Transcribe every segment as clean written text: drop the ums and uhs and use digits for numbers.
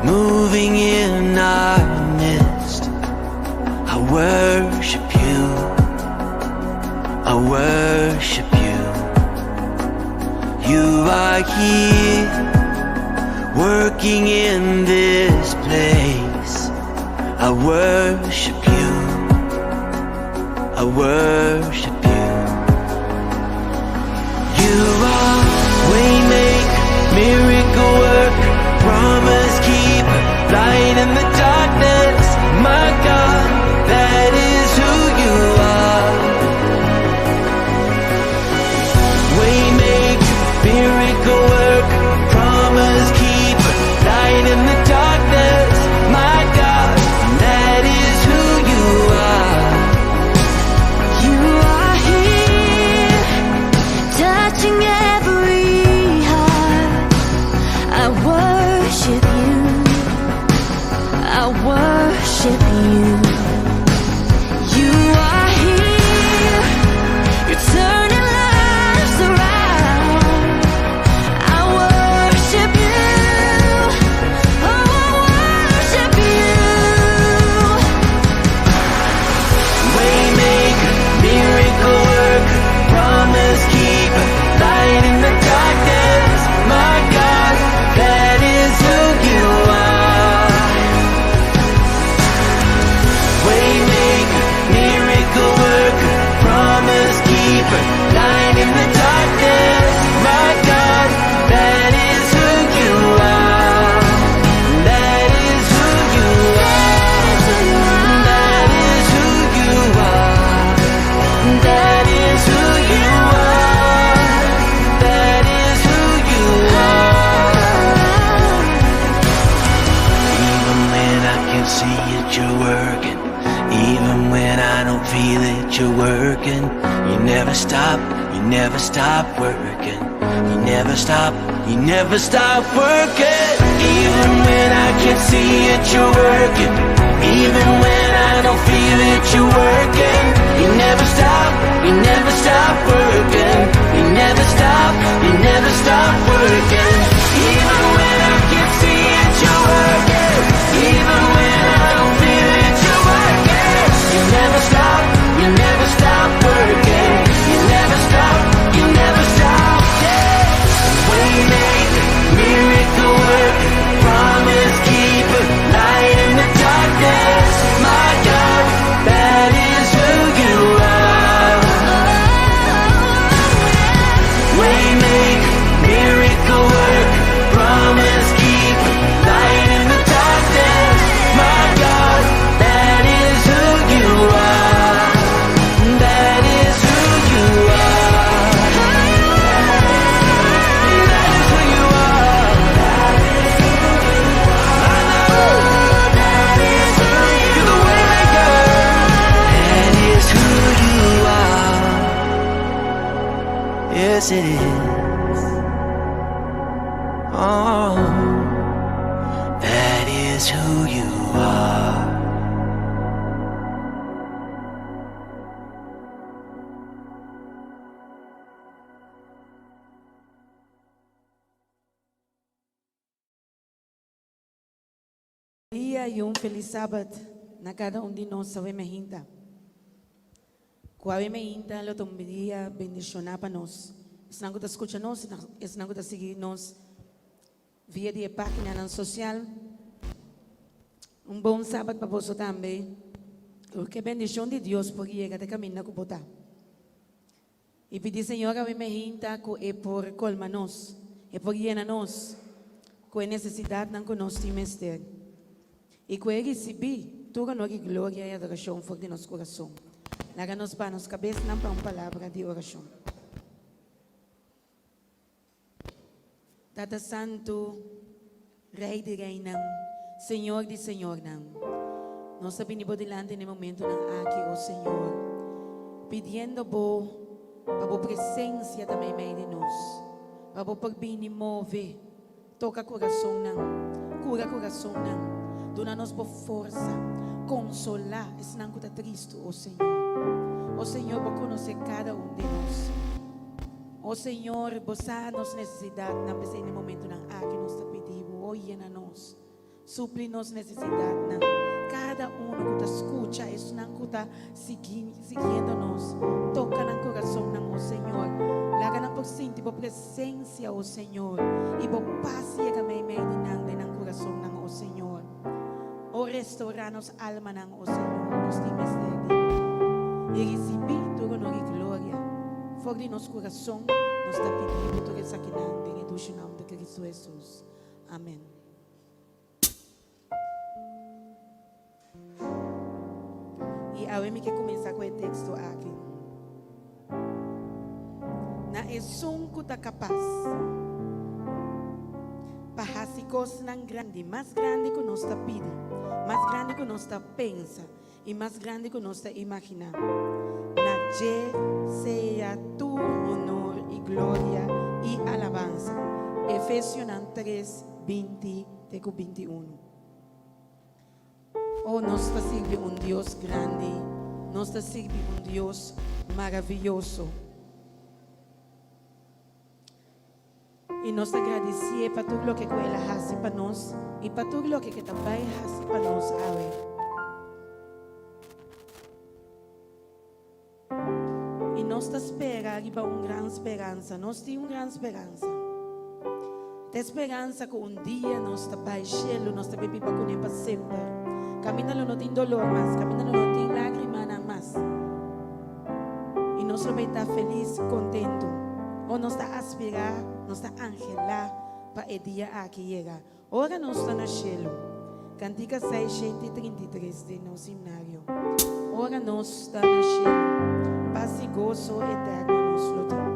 moving in our midst. I worship you. I worship you. You are here, working in this place. I worship you. I worship you. You are waymaker, miracle worker, promise keeper, light in the darkness. My God, that is who you are. Waymaker, miracle worker, promise keeper, light in the darkness. My God, that is who you are. You are here, touching every heart. I worship you. I worship you. You are here. You're turning lives around. I worship you. Oh, I worship you. Waymaker, miracle worker, promise keeper, light in the darkness. My God, that is who you are. Waymaker, miracle worker, promise keeper, light in the darkness. My God, that is who you are. That is who you are. That is who you are. That is who you are. That is who you are. Even when I can't see it, you're working. Even when I don't feel it, you're working. You never stop, you never stop working. You never stop, you never stop working. Even when I can't see it, you're working. Even when I don't feel it, you're working. You never stop, you never stop working. You never stop, you never stop working. Even when I can't see it, you're working. Even when I don't feel it, you're working. You never stop, you never stop working. You never stop, you never stop. Yeah. Waymaker, miracle worker, promise keeper, light in the darkness. My God, that is who you are. Waymaker, miracle worker, promise keeper, light in the darkness. My God, that is who you are. That is who you are. That is who you are. I know. You're the waymaker. That is who you are. Yes, it is. Oh, that is who you are. Dia i un felis sabat na kada un di nos awe meinta. Ku awe meinta lo ta un dia bendishoná pa nos. Esnan ku ta skucha nos, esnan ku ta sigui nos via di e páginanan sosial. Un bon sabat pa boso tambe. Ku e bendishon di Dios por yega te kaminda ku bo ta. I pidi Señor awe meinta ku e por kolma nos, e por yena nos ku e nesesidatnan ku nos tin mester. I ku e risibí tur honor i gloria i adorashon for di nos kurason. Laga nos baha nos kabesnan pa un palabra di orashon. Tata Santu, Rei di reinan, Señor di señornan, nos ta bini Bo dilanti na e momentonan aki, o Señor, pidiendo Bo pa Bo presencia ta meimei di nos, pa Bo por bini move, toca curasonnan, cura curasonnan, duna nos Bo forsa, consola esnan cu ta tristu, o Señor. O Señor, Bo conoce cada un di nos. O Señor, Bo sa nos nesesidatnan, p'esei na e momentunan aki nos ta pidi Bo, o yena nos. Supli nos nesesidatnan. Kada unu ku ta skucha, esnan ku ta sigui siguiendo nos, toka nan kurasonnan, o Señor. Laga nan por sinti bo presensia, o Señor, i bo pas yega meimei di nan den nan kurasonnan, o Señor. O restourá nos almanan, o Señor, nos tin mester di bo. I risibí tur honor i gloria for di nos kurason, nos ta pidi bo tur esakinan den e dushi nòmber di Kristu Hesus. Amèn. I awe mi ke kuminsá ku e teksto aki. Na esun ku ta kapas pa hasi kosnan grandi, mas grandi ku nos ta pidi, mas grandi ku nos ta pensa i mas grandi ku nos ta imaginá. Na dje sea tur honor i gloria i alabansa. Efesionan tres, 20 te ku 21. Oh, nos ta sirbi un Dios grandi, nos ta sirbi un Dios maravioso. I nos ta gradisié pa tur loke ku el a hasi pa nos i pa tur loke ku e ta bai hasi pa nos awe. I nos ta spera riba un gran speransa. Nos tin un gran speransa. Ta e speransa ku un dia nos ta bai shelu, nos ta bai biba kuné pa semper. Kaminda lo no tin dolor mas, kaminda lo no tin lágrimanan mas. I nos lo bai ta felis, kontentu. O nos ta aspirá, nos ta anhelá pa e dia aki yega. Ora nos ta na shelu. Kantika 633 den nos himnario. Ora nos ta na shelu. Pas i goso eterno nos lo tin.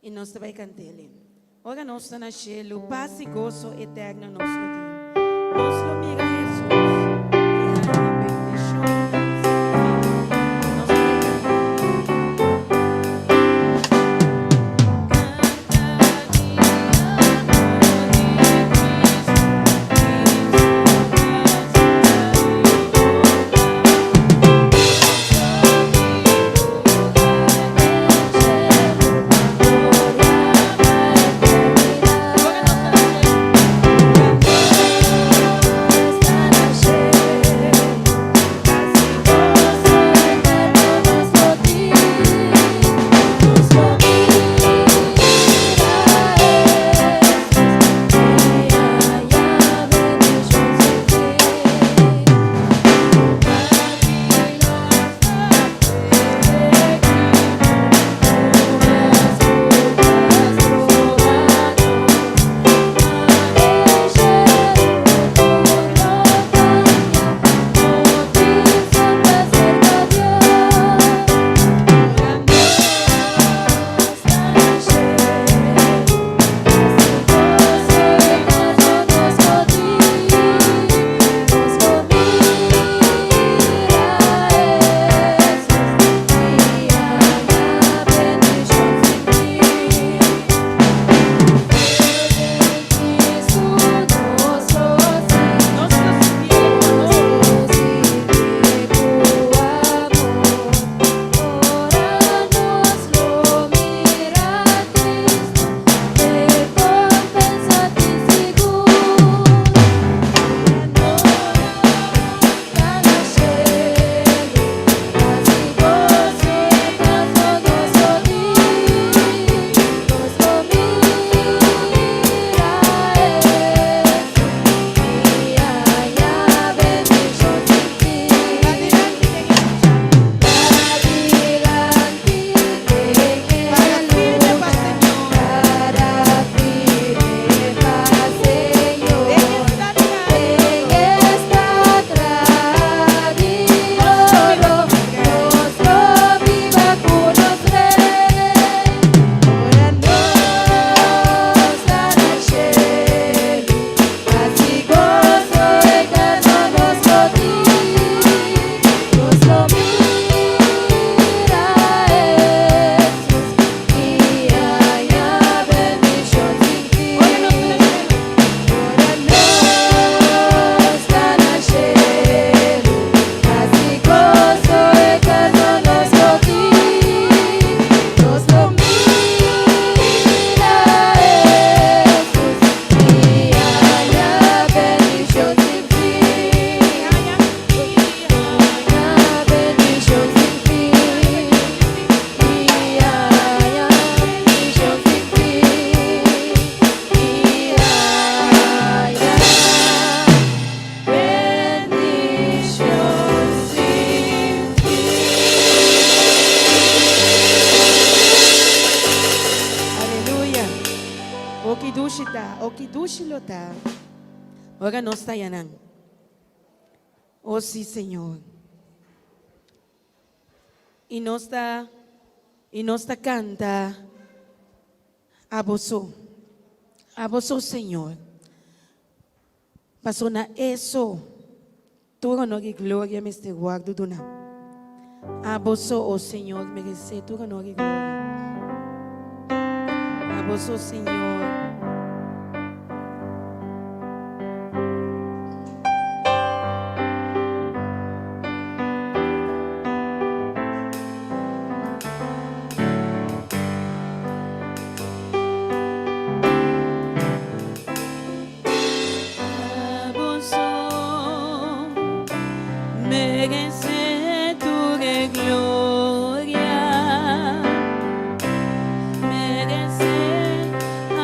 I nos ta bai kant'el. Ora nos ta na shelu, pas i goso eterno nos lo tin. Nos lo mira Hesus i haña bendishonnan sin fin. Nos ta bai kant'el. Canta. dushi ta, o ki dushi lo ta, ora nos ta yanan. O sí, Señor. I nos ta, i nos ta kanta Abo so, Abo so, Señor. Paso na E so tur honor i gloria mester wòrdu duná. Abo so, o Señor, meresé tur honor i gloria. Abo so, Señor. Abo so meresé tur e gloria, meresé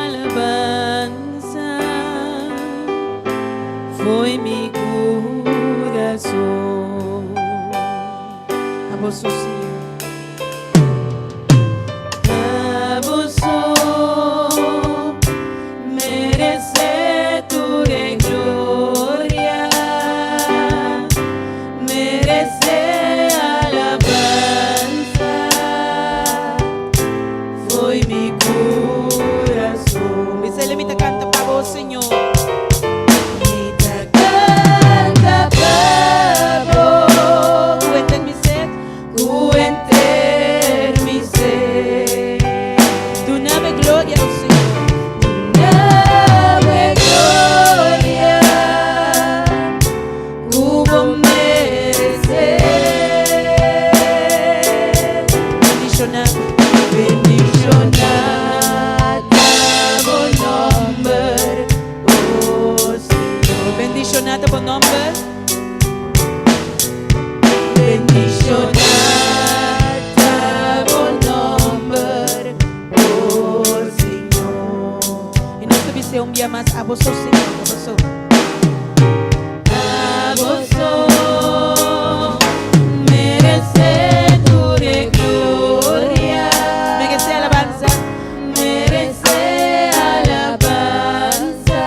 alabansa, fo'i mi kurason. Abo so, Señor. Abo so meresé tur e gloria, meresé alabansa, fo'i mi kurason. Bisele mi ta kanta pa bo, Señor. Mi ta kanta pa bo. Ku henter mi ser. Ku henter mi ser. Duname gloria, oh Señor. Duname gloria ku bo meresé. Bendishoná. Bendishoná ta bo nòmber, oh Señor. Bendishoná ta bo nòmber. Bendishoná ta bo nòmber, o Señor. I nos ta bis'é un bia mas, Abo so, Señor, abo so. Abo so meresé tur e gloria. Meresé alabansa. Meresé alabansa.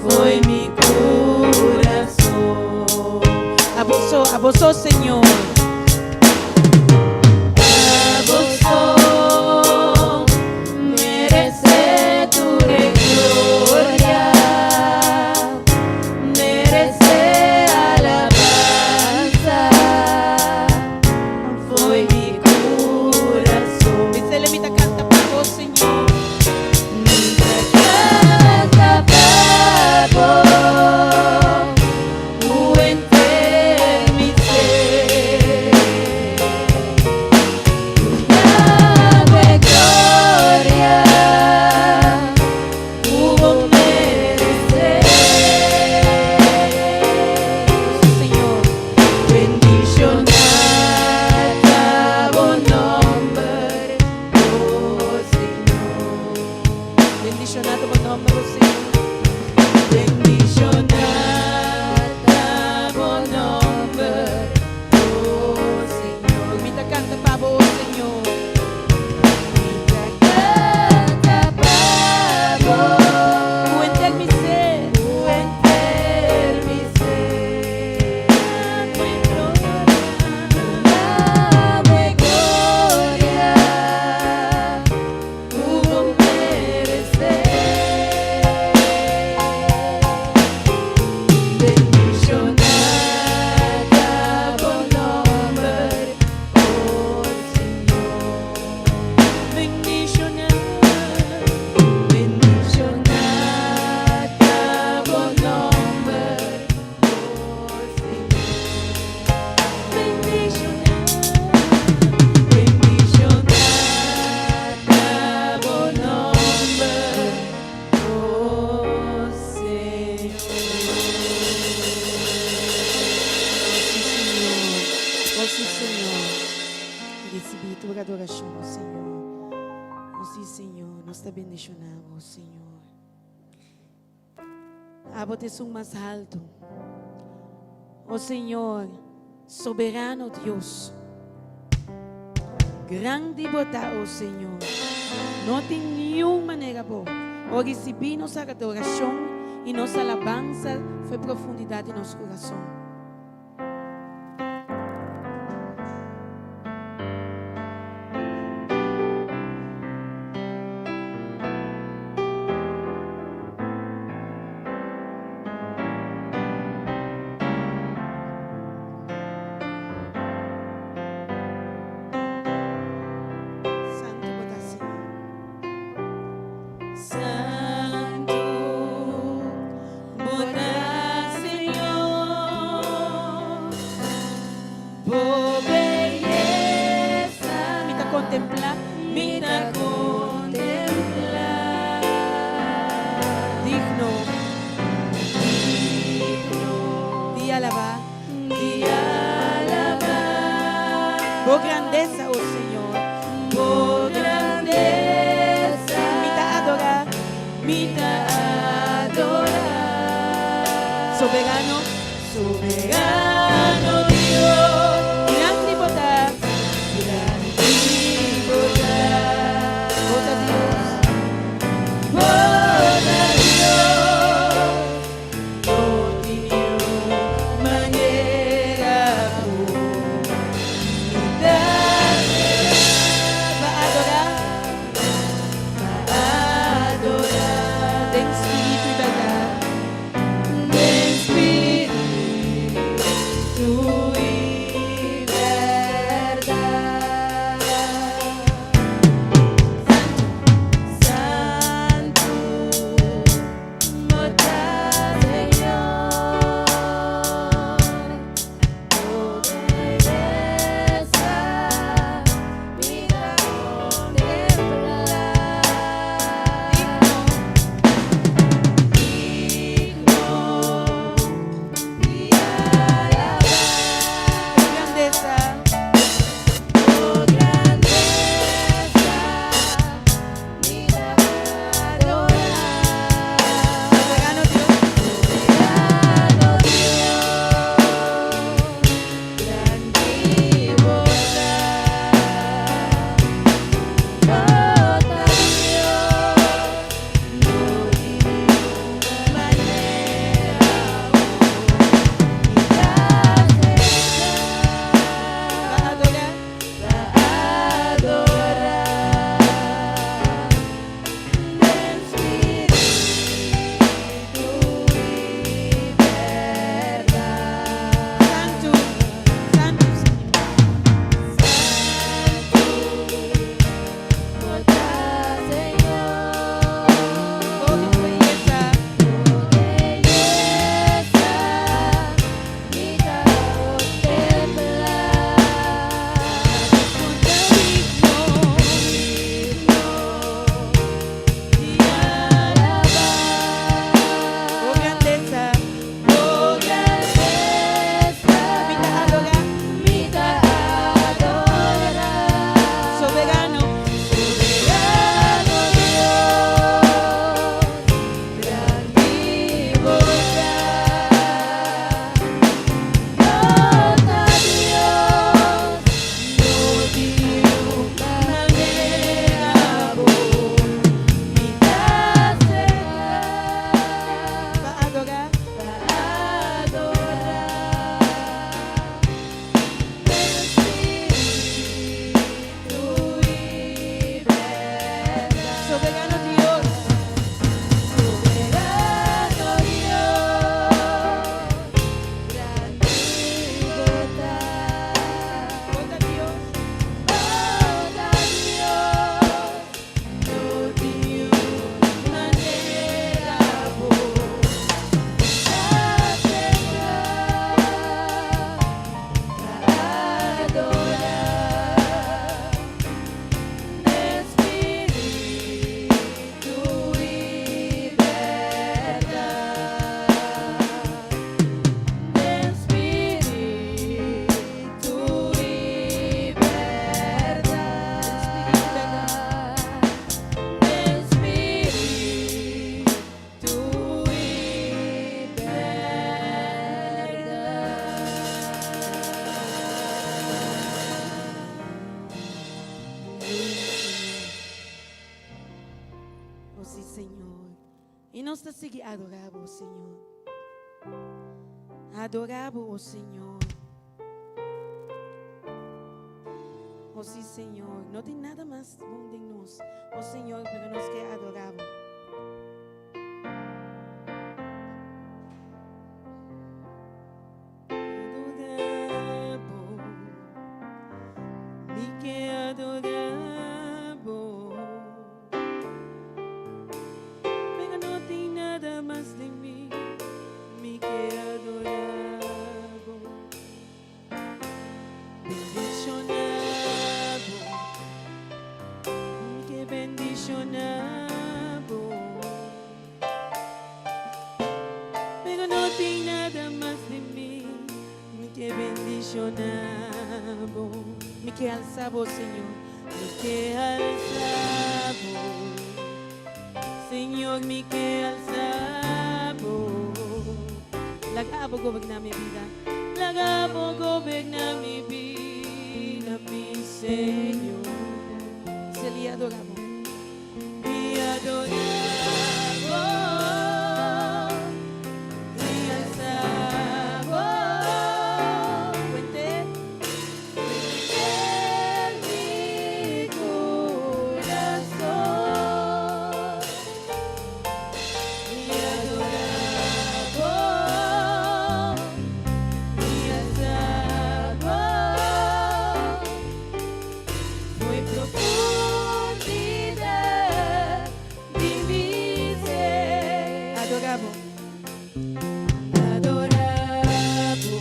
Fo'i mi kurason. Abo so, abo so, Señor. Abo so meresé tur e gloria, meresé alabansa. Fo'i mi kurason. Bisele mi ta kanta pa bo, Señor. Mi ta kanta pa bo ku henter mi ser. Dame gloria ku bo meresé. Señor, bendishoná ta bo nòmber. Oh Señor, bendishoná ta bo nòmber, oh Señor. Bendishoná ta bo nòmber, oh Señor. Mi ta kanta pa bo, oh Señor. Mi ta kanta pa bo. Ku henter mi ser. Ku henter mi ser. Dame gloria. Dame gloria. Ku bo meresé. Bendishoná ta bo nòmber, oh Señor. Bendishoná, bendishoná ta bo nòmber, oh Señor. Bendishoná, bendishoná ta bo nòmber, oh Señor. Oh sí, Señor, oh sí, Señor. Risibí tur adorashon, oh Señor. Oh sí, Señor, nos ta bendishoná bo, Señor. Abo ta esun mas haltu. O Señor, soberano Dios. Grandi bo ta, o Señor. No tin niun manera bo por risibí nos adorashon i nos alabansa for e profundidat di nos kurason. Santu bo ta, Señor. Santu bo ta, Señor. Bo beyesa mi ta kontemplá, mi ta kontemplá. Digno, digno di alabá. Di alabá. Bo grandesa, o Señor, bo grandesa. Mi ta adorá, mi ta adorá. Soberano, soberano Dios. Grandi bo ta, grandi bo ta. Bo ta Dios, bo ta Dios. No tin niun manera ku mi ta pa adorá, pa adorá den spiritu i bèrdat, den spiritu. Nos ta sigui adorá Bo, Señor. Adorá Bo, o Señor. O sí, Señor. No tin nada mas bon den nos, o Señor, pero nos ke adorá Bo. Adorá Bo. Mi ke adorá Bo. Pero no tin nada mas den mi, mi ke adorá Bo. Bendishoná Bo, mi ke bendishoná Bo. Pero no tin nada mas den mi, mi ke bendishoná Bo. Mi ke alsa Bo, Señor, mi ke alsa Bo. Señor, mi ke alsa Bo. Laga Bo goberná mi bida, laga Bo goberná mi bida, mi Señor. Seli adorá Bo. Mi adorá Bo, mi alsa Bo. Fuente, fuente mi corazón. Mi adorá Bo, mi alsa Bo. Foi profundidad di mi ser. Adorá Bo. Adorá Bo.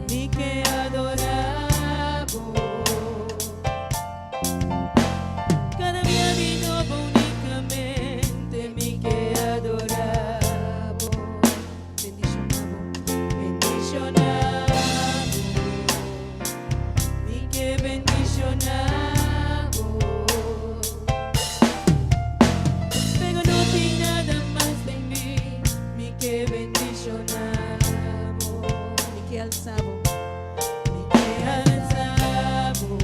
Mi ke adorá Bo. Kada dia di nobo únikamente mi ke adorá Bo. Bendishoná Bo. Bendishoná Bo. Mi ke bendishoná Bo. Pero no tin nada mas den mi, mi ke bendishoná Bo. Mi ke alsa Bo. Mi ke alsa Bo.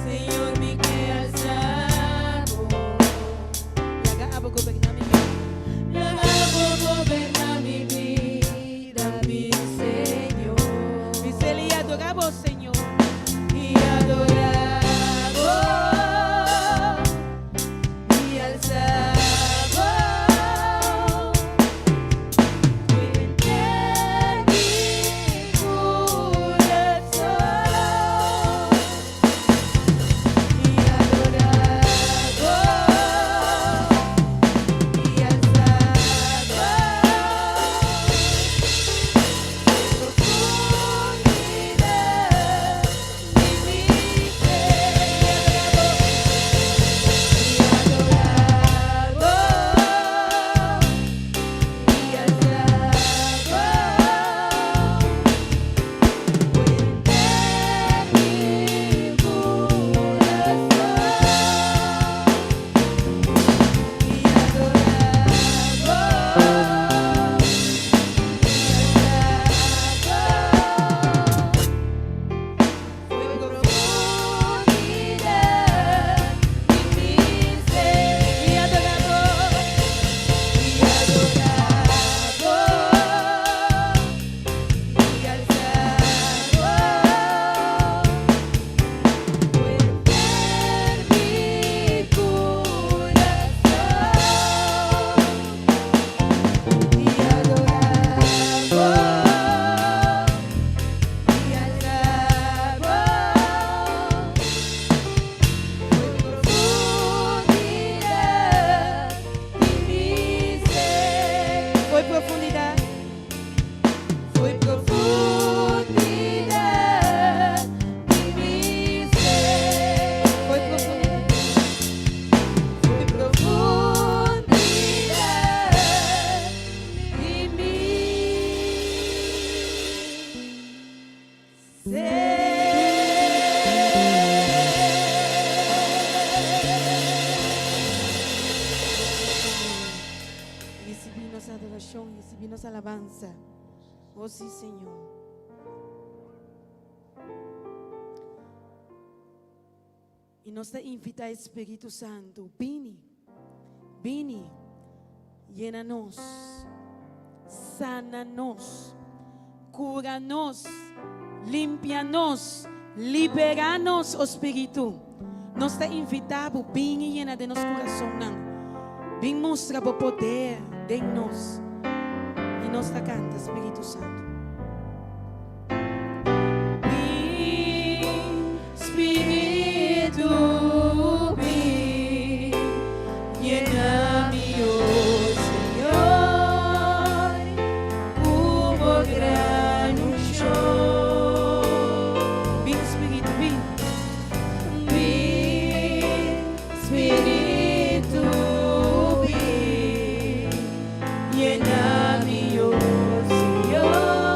Señor, mi ke alsa Bo. Laga Abo goberná mi bida. Laga Abo goberná mi bida, mi Señor. Bis'é i adorá Bo, Señor. I adorá Bo. I alsa Bo. Fuente mi kurason. I adorá Bo. I alsa Bo. Profundidat di mi ser. I adorá Bo. I alsa Bo. Fuente mi kurason. I adorá Bo. I alsa Bo. Foi profundidad di mi ser. I adorá Bo. I adorá Bo. I alsa Bo. Fuente mi kurason. I adorá Bo. I alsa Bo. Foi profundidat di mi ser. Foi profundidat. Foi profundidat di mi ser. Foi profundidat. Foi profundidat di mi ser. Risibí nos adorashon, risibí nos alabansa. Oh sí, Señor. I nos ta invitá Spiritu Santu, bini. Bini, yena nos, sana nos, kura nos, limpia nos, liberá nos, o Spiritu. Nos ta invitá bo, bini yena den nos kurasonnan. Bin mustra bo poder den nos. I nos ta kanta, Spiritu Santu. Bin, Spiritu, bin, yena mi, o Señor, ku bo gran unshon. Bin, Spiritu, bin. Bin, Spiritu, bin, yena mi, o Señor.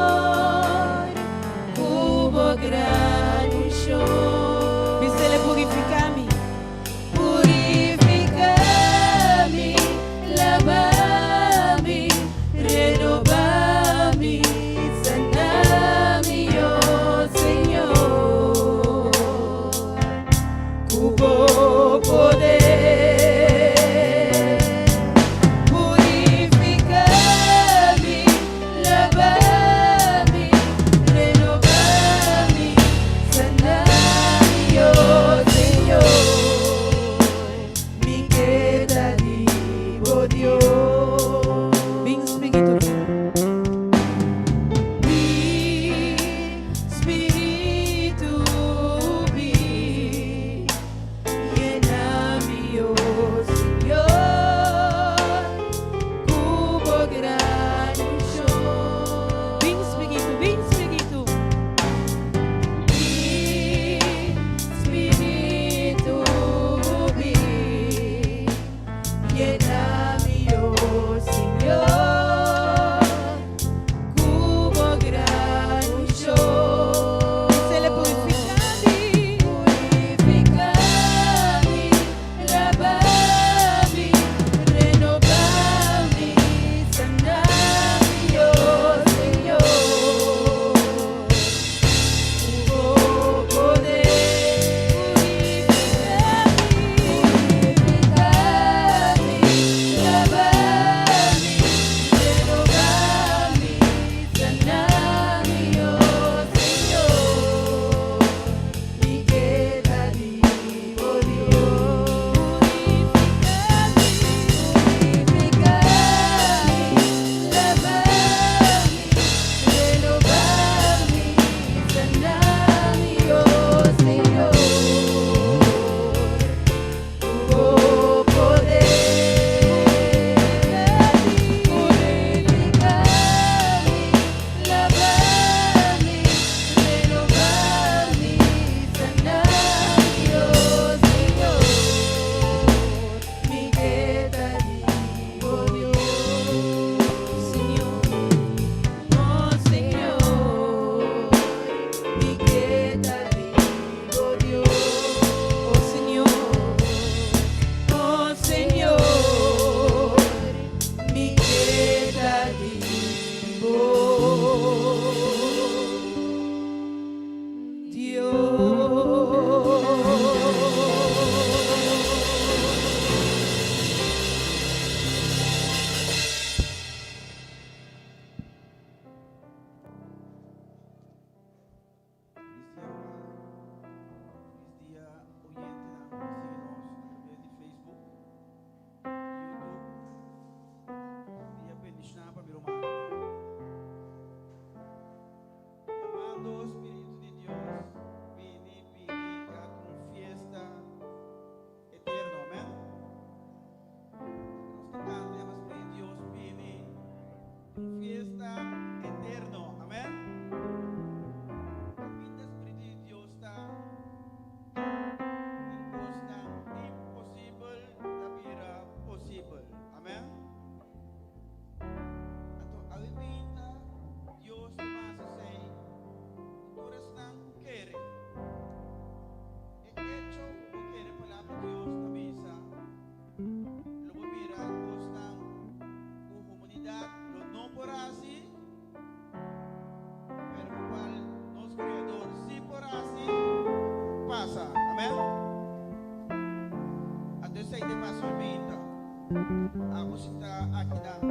Abo sintá akinan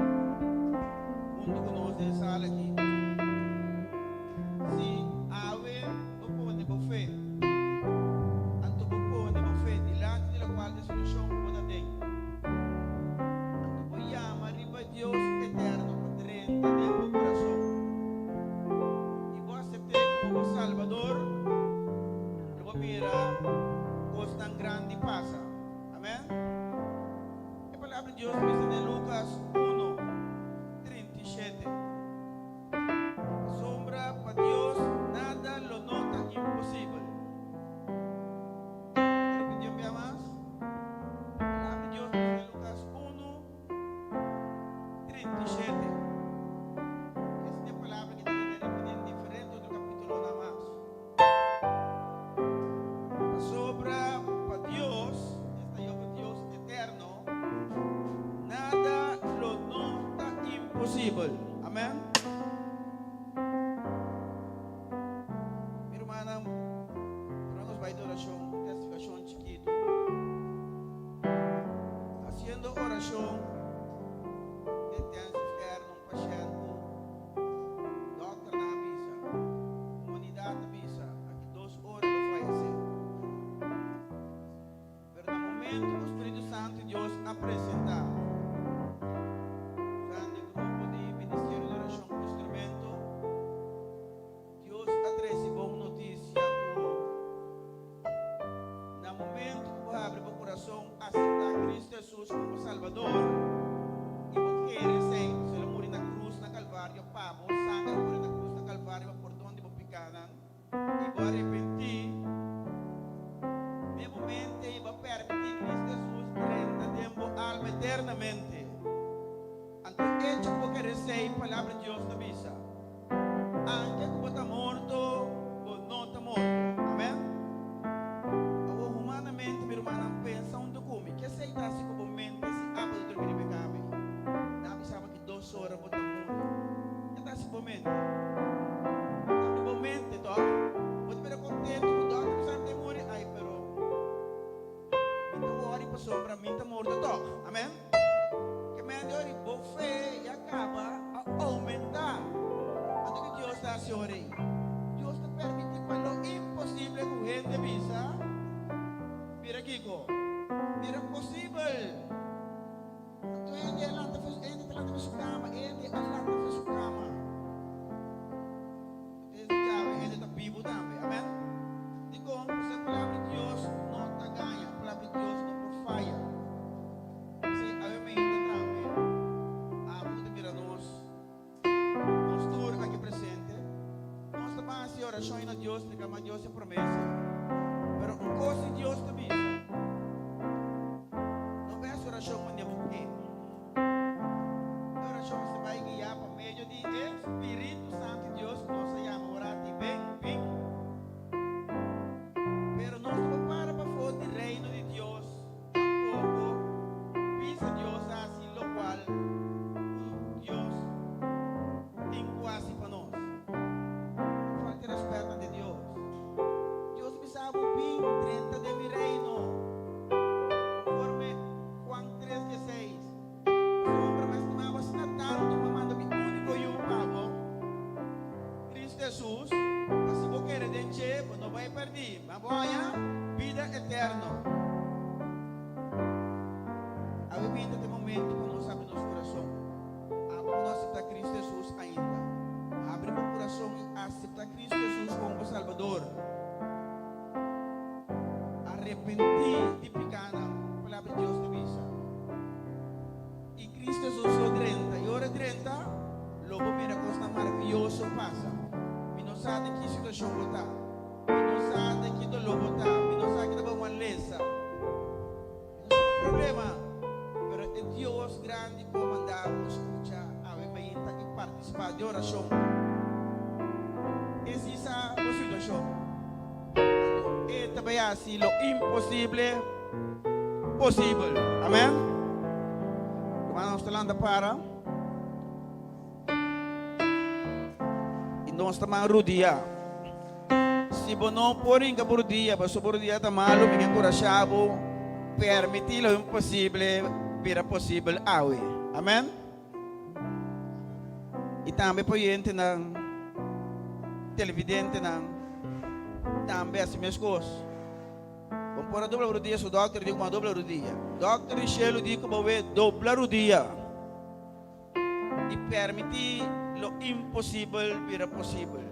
huntu ku nos den e sala aki. Si awe bo pone bo fe, anto bo pone bo fe dilanti di lokual ta e solushon ku bo ta den. Anto bo yama riba Dios eterno pa drenta den bo kurason i bo asept'é komo bo Salbador, lo bo mira kosnan grandi pasa. Amèn. E Palabra di Dios ta bisa den Lukas uno, 37, Pasobra pa Dios nada lo no ta imposibel. Ta ripití un bia mas. E Palabra di Dios ta bisa den Lukas uno, 37. Esei ta e palabra ku ta keda ripití den diferente otro kapítulonan mas. Pasobra pa Dios, esta Jehova Dios eterno, nada lo no ta imposibel. Amen. Mi rumannan, prome nos bai den orashon, un testifikashon chikitu. Hasiendo orashon den intensive care na un pashènt ku. Dòkternan a bisa, Humanidat a bisa, aki dos ora lo fayesé. Pero na momentu ku Spiritu Santu di Dios a presentá, usando e grupo di Ministerio di Orashon ku instrumento, Dios a trese bon notisia ku na momentu ku bo habri bo kurason aseptá Kristu Hesus komo Salbador i bo kere esei, pasobra el a muri na krus na Kalvario pa bo, sanger a kore na krus na Kalvario pa pordon di bo pikánan, i bo arepentí, den momente i bo a permití Kristu Hesus drenta den bo alma eternamente. Anto echo ku bo kere esei, Palabra di Dios ta bisa. Anke ku bo ta morto, bo no ta morto. Amen. Awor, humanamente, mi rumannan, pensa huntu ku mi. Ke esei ta hasi ku bo mente si abo ta drumi riba e kama ei? Nan a bisa bo ki dos ora bo ta muri. Ke ta hasi ku bo mente? Ta abri bo mente, tòg? Bo ta bira kontentu ku dòkter bisa mi ta muri? Ai, pero mi ta wòri pasobra mi ta morto tòg. Amen. Ke mente ora bo fe ya kaba a oumentá. Anto ke Dios ta hasi ora ei? Dios ta permití pa lo imposible ku hende bisa bira kiko? Bira posibel. Anto hende a lanta for, hende ta lanta for su kama, hende a lanta for su kama. Desde djawe hende ta bibu tambe. Amen. Dikon? Pasobra e Palabra di Dios no ta gaña. E Palabra di Dios no por faya. P'esei awe mainta tambe abo ku ta mira nos, nos tur aki presente, nos ta ban hasi orashon i na Dios reklama Dios e promesa. Pero un kos di Dios ta bisa, no bai hasi orashon manera bo ke. E orashon mester bai guiá pa medio di e Spiritu Santu di Dios ku nos a yama ora di ben, bin. Pero nos no por para pafó di Reino di Dios tampoko bisa Dios a hasi lokual ku Dios tin ku hasi pa nos. Ta falta rèspèt ante Dios. Dios bisa bo, Bin, drenta den mi Reino. Konforme Juan tres dieseis, Pasobra mi a stima bo asina tantu, mi a manda mi úniko Yu pa bo, Kristu Hesus, pa si bo kere den dje, bo no bai pèrdí, ma bo haña bida eterno. Awe binta ta e momentu pa nos habri nos kurason. Abo ku no aseptá Kristu Hesus ainda, habri bo kurason i aseptá Kristu Hesus komo bo Salbador. Arepentí di pikánan, Palabra di Dios ta bisa. I Cristo Hesus lo drenta, i ora e drenta, lo bo mira kosnan maravioso pasa. Mi no sa den ki situashon bo ta. Mi no sa den ki doló bo ta. Mi no sa ki ta bo malesa. Mi no sa bo problema. Pero e Dios grandi ku a manda bo skucha awe mainta i partisipá den orashon, e si sa bo situashon. Anto e ta bai hasi lo imposible posibel. Amen. Rumannan, nos ta lanta para i nos ta man rudia. Si bo no por hinka bo rudia, pasobra bo rudia ta malu, mi ke enkurashá bo permití lo imposible. bira posibel awe. Amen. I tambe pa oyentenan, televidentenan, tambe hasi meskos. Bo por a dobla rudia su dòkter di ku bo a dobla rudia. Dòkter di shelu di ku bo we dobla rudia i permití lo imposibel bira posibel.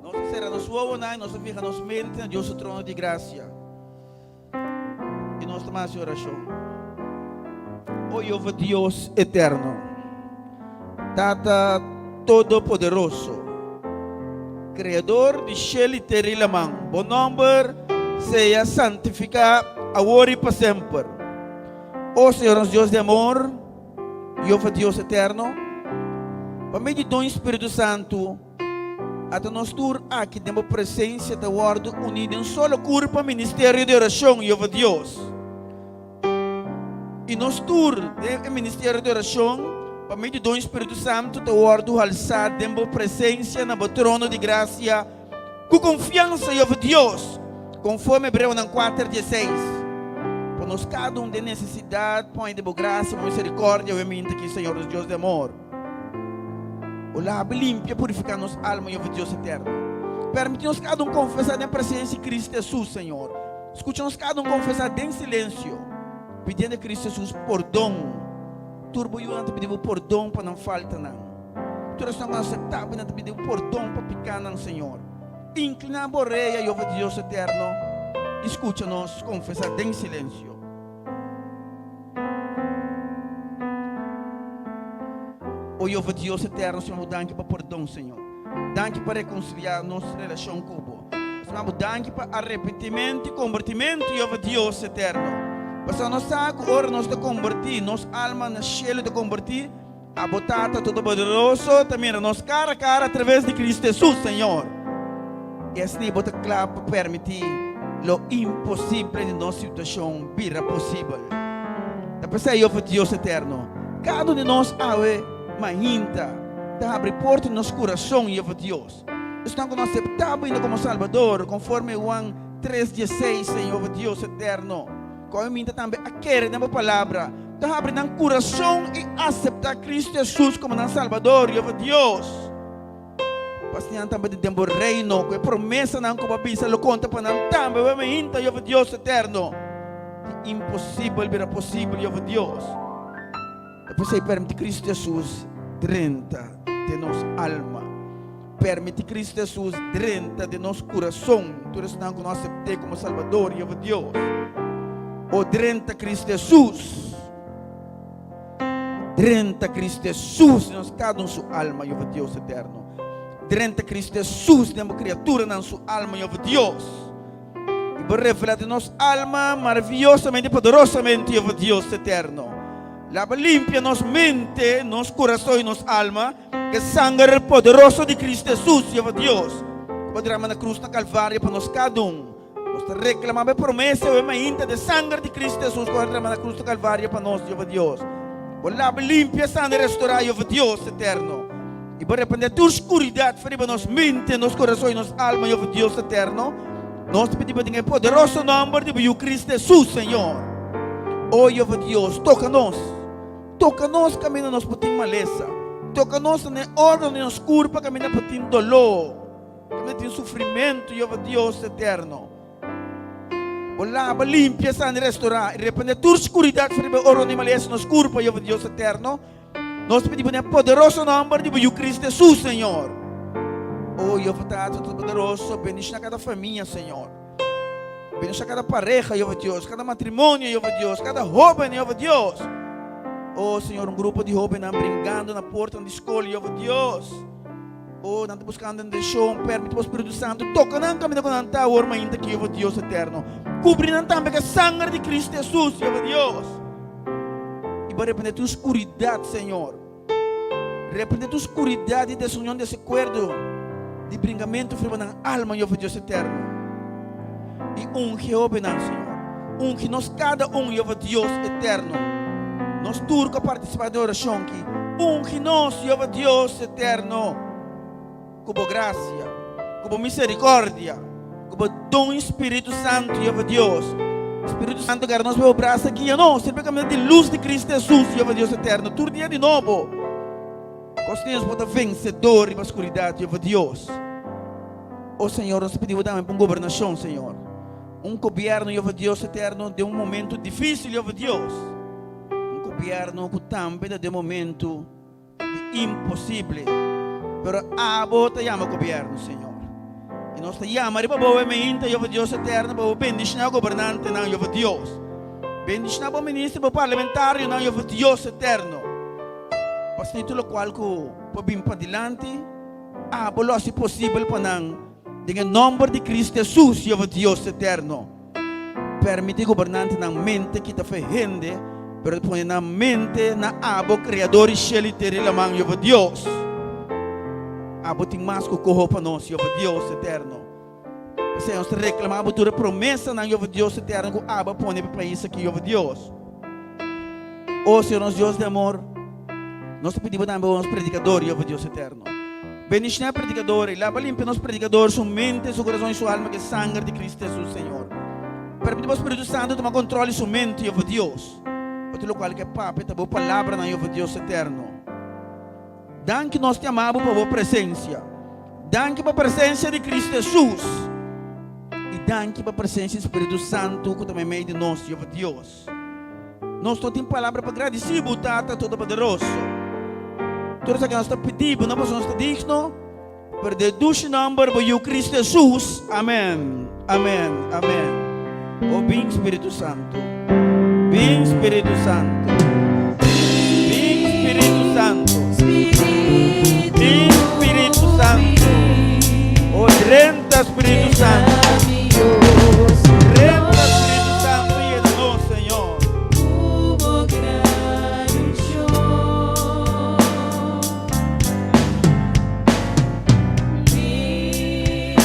Nos ta sera nos wowonan i nos ta fiha nos mente na Dios su trono di grasia. I nos ta hasi orashon. O Yehova Dios eterno, Tata Todopoderoso, Kreador di shel i tera i laman, bo nòmber sea santifiká awor i pa semper. O Señor nos Dios di amor, Yehova Dios eterno, pa medio di don i Spiritu Santu, Ata nos tur aki den bo presencia ta wordo uní den un solo curpa ministerio di oracion, Jehova Dios. I nos tur den e ministerio di oracion, pa medio di don Spiritu Santo, ta wordo halsá den bo presencia na bo trono di gracia cu confiansa, Jehova Dios, conforme Hebreonan kuater dieseis. Pa nos cada un den necesidad, pone den bo gracia, bo misericordia, awe minta aki, Señor nos Dios di amor. O laba, limpia, purifiká nos alma, Yehova Dios eterno. Permití nos kada un konfesá den presensia di Kristu Hesus, Señor. Skucha nos kada un konfesá den silensio, pidiendo Kristu Hesus pordon. Tur bo yunan ta pidi bo pordon pa nan faltanan. Tur esnan ku a aseptá bo nan ta pidi bo pordon pa pikánan, Señor. Inkliná bo orea, Yehova Dios eterno, i skucha nos konfesá den silensio. O Yehova Dios eterno, Señor, bo danki pa pordon, Señor. Danki pa rekonsiliá nos relashon ku bo. Señor, bo danki pa arepentimentu i kombertimentu, Yehova Dios eterno. Pasobra nos sa ku ora nos ta kombertí, nos alma na shelu ta kombertí, abo Tata Todopoderoso ta mira nos kara a kara atraves di Kristu Hesus, Señor. I asina bo ta kla pa permití lo imposible di nos situashon bira posibel. Ta p'esei, Yehova Dios eterno, kada un di nos awe mainta ta habri porta di nos kurason, Yehova Dios. Esnan ku no aseptá bo ainda komo Salbador, konforme Juan tres dieseis, Señor, Yehova Dios eterno, ku awe minta tambe a kere den bo palabra, ta habri nan kurason i aseptá Kristu Hesus komo nan Salbador, Yehova Dios. Pastor nan tambe den bo reino, ku e promesanan ku bo a bisa lo konta pa nan tambe. Bo mainta, Yehova Dios eterno. Di imposibel bira posibel, Yehova Dios. Ta p'esei permiti Kristu Hesus drenta den nos alma. Permiti Kristu Hesus drenta den nos kurason, tur esnan ku no asept'é komo Salbador, Yehova Dios. O drenta Kristu Hesus. Drenta Cristo Jesus den nos cada un su alma, Jehova Dios eterno. Drenta Cristo Jesus den bo criaturanan su alma, Jehova Dios. Y bo revela den nos alma maravillosamente y poderosamente, Jehova Dios eterno. Laba limpia nos mente, nos corazon y nos alma, ke sangre poderoso di Cristo Jesus, Jehova Dios, ku bo drama na cruz na Calvario pa nos cada un. Nos ta reclama bo e promesa awe mainta de sanger di Cristo Jesus cu a derrama na cruz di Calvario pa nos, Jehova Dios. Bo laba, limpia, sana y restora, Jehova Dios eterno. Y bo reprende tur scuridad for riba nos mente, nos corazon y nos alma, Jehova Dios eterno. Nos ta pidi bo den e poderoso nomber di bo Yu Cristo Jesus, Señor. O Jehova Dios, toca nos. Toca nos caminda nos por tin malesa. Toca nos na e organo di nos curpa caminda por tin dolor. Kaminda tin sufrimentu, Yehova Dios eterno, bo laba, limpia, sana i restorá, i reprendé tur skuridat for riba e oro di malesa nos kurpa, Yehova Dios eterno. Nos ta pidi bo den e poderoso nòmber di bo Yu Kristu Hesus, Señor. O Yehova Tata Todopoderoso, bendishoná kada famia, Señor. Bendishoná kada pareha, Yehova Dios, kada matrimonio, Yehova Dios, kada hóben, Yehova Dios. O Señor, un grupo di hóbennan bringando na portanan di skol, Yehova Dios. O nan ta buskando nan direccion, permiti bo Spiritu Santu toka nan kaminda ku nan ta awor mainta aki, Yehova Dios eterno. Kubri nan tambe ku e sanger di Kristu Hesus, Yehova Dios. I bo reprende tur skuridat, Señor. Reprende tur skuridat di desunion, desekuerdo, di bringamentu friba nan alma, Yehova Dios eterno. I ungi hobennan, Señor. Ungi nos kada un, Yehova Dios eterno. Nos tur ku a partisipá den orashon aki, ungi nos, Yehova Dios eterno, ku bo grasia, ku bo miserikòrdia, ku bo don i Spiritu Santu, Yehova Dios. Spiritu Santu gara nos pa bo brasa guia nos riba e kaminda di lus di Kristu Hesus, Jehová Dios eterno, tur dia di nobo. Kos nos por ta vensedor riba skuridat, Jehová Dios. O Señor, nos ta pidi bo tambe pa un gobernashon, Señor. Un gobièrnu, Jehová Dios eterno, den un momentu difísil, Jehová Dios. Un gobièrnu ku tambe ta den momentu di imposible. Pero abo ta yama gobièrnu, Señor. I nos ta yama riba bo e meinta, Jehová Dios eterno, pa bo bendishoná gobernantenan, Jehová Dios. Bendishoná bo minister, bo parlamentarionan, Jehová Dios eterno. Pasobra tur lokual ku por bin padilanti, abo lo hasi posibel pa nan, den e nòmber di Cristo Hesus, Jehová Dios eterno. Permití gobernantenan mente kita fe hende, pero pone nan mente na abo, Kreador di shelu i tera i laman, Jehová Dios. Abo tin mas ku koho pa nos, Jehová Dios eterno. P'esei nos ta reklamá bo tur e promesanan, Jehová Dios eterno, ku abo a pone pa e pais aki, Jehová Dios. O Señor nos Dios di amor, nos ta pidi bo tambe pa nos predikador, Jehová Dios eterno. Bendishoná e predikador i laba limpia nos predikador, su mente, su kurason i su alma ku e sanger di Cristo Hesus, Señor. Permiti bo Spiritu Santu tuma kontrol di su mente, Jehová Dios, pa tur lokual ku e papia ta bo palabranan, Jehová Dios eterno. Danki nos te ama bo pa bo presensia. Danki pa presensia di Cristo Hesus. I danki pa presensia di Spiritu Santu ku ta meimei di nos, Jehová Dios. Nos no tin palabra pa gradisí bo, Tata Todopoderoso. Tur esaki nos ta pidi bo, no pasobra nos ta digno, pero den e dushi nòmber bo Yu Cristo Hesus. Amèn. Amèn. Amèn. O bin Spiritu Santu. Bin Spiritu Santu. Bin Spiritu Santu. Bin Spiritu Santu. O drenta Spiritu Santu. Drenta Spiritu Santu yena nos, Señor. Sí, Señor.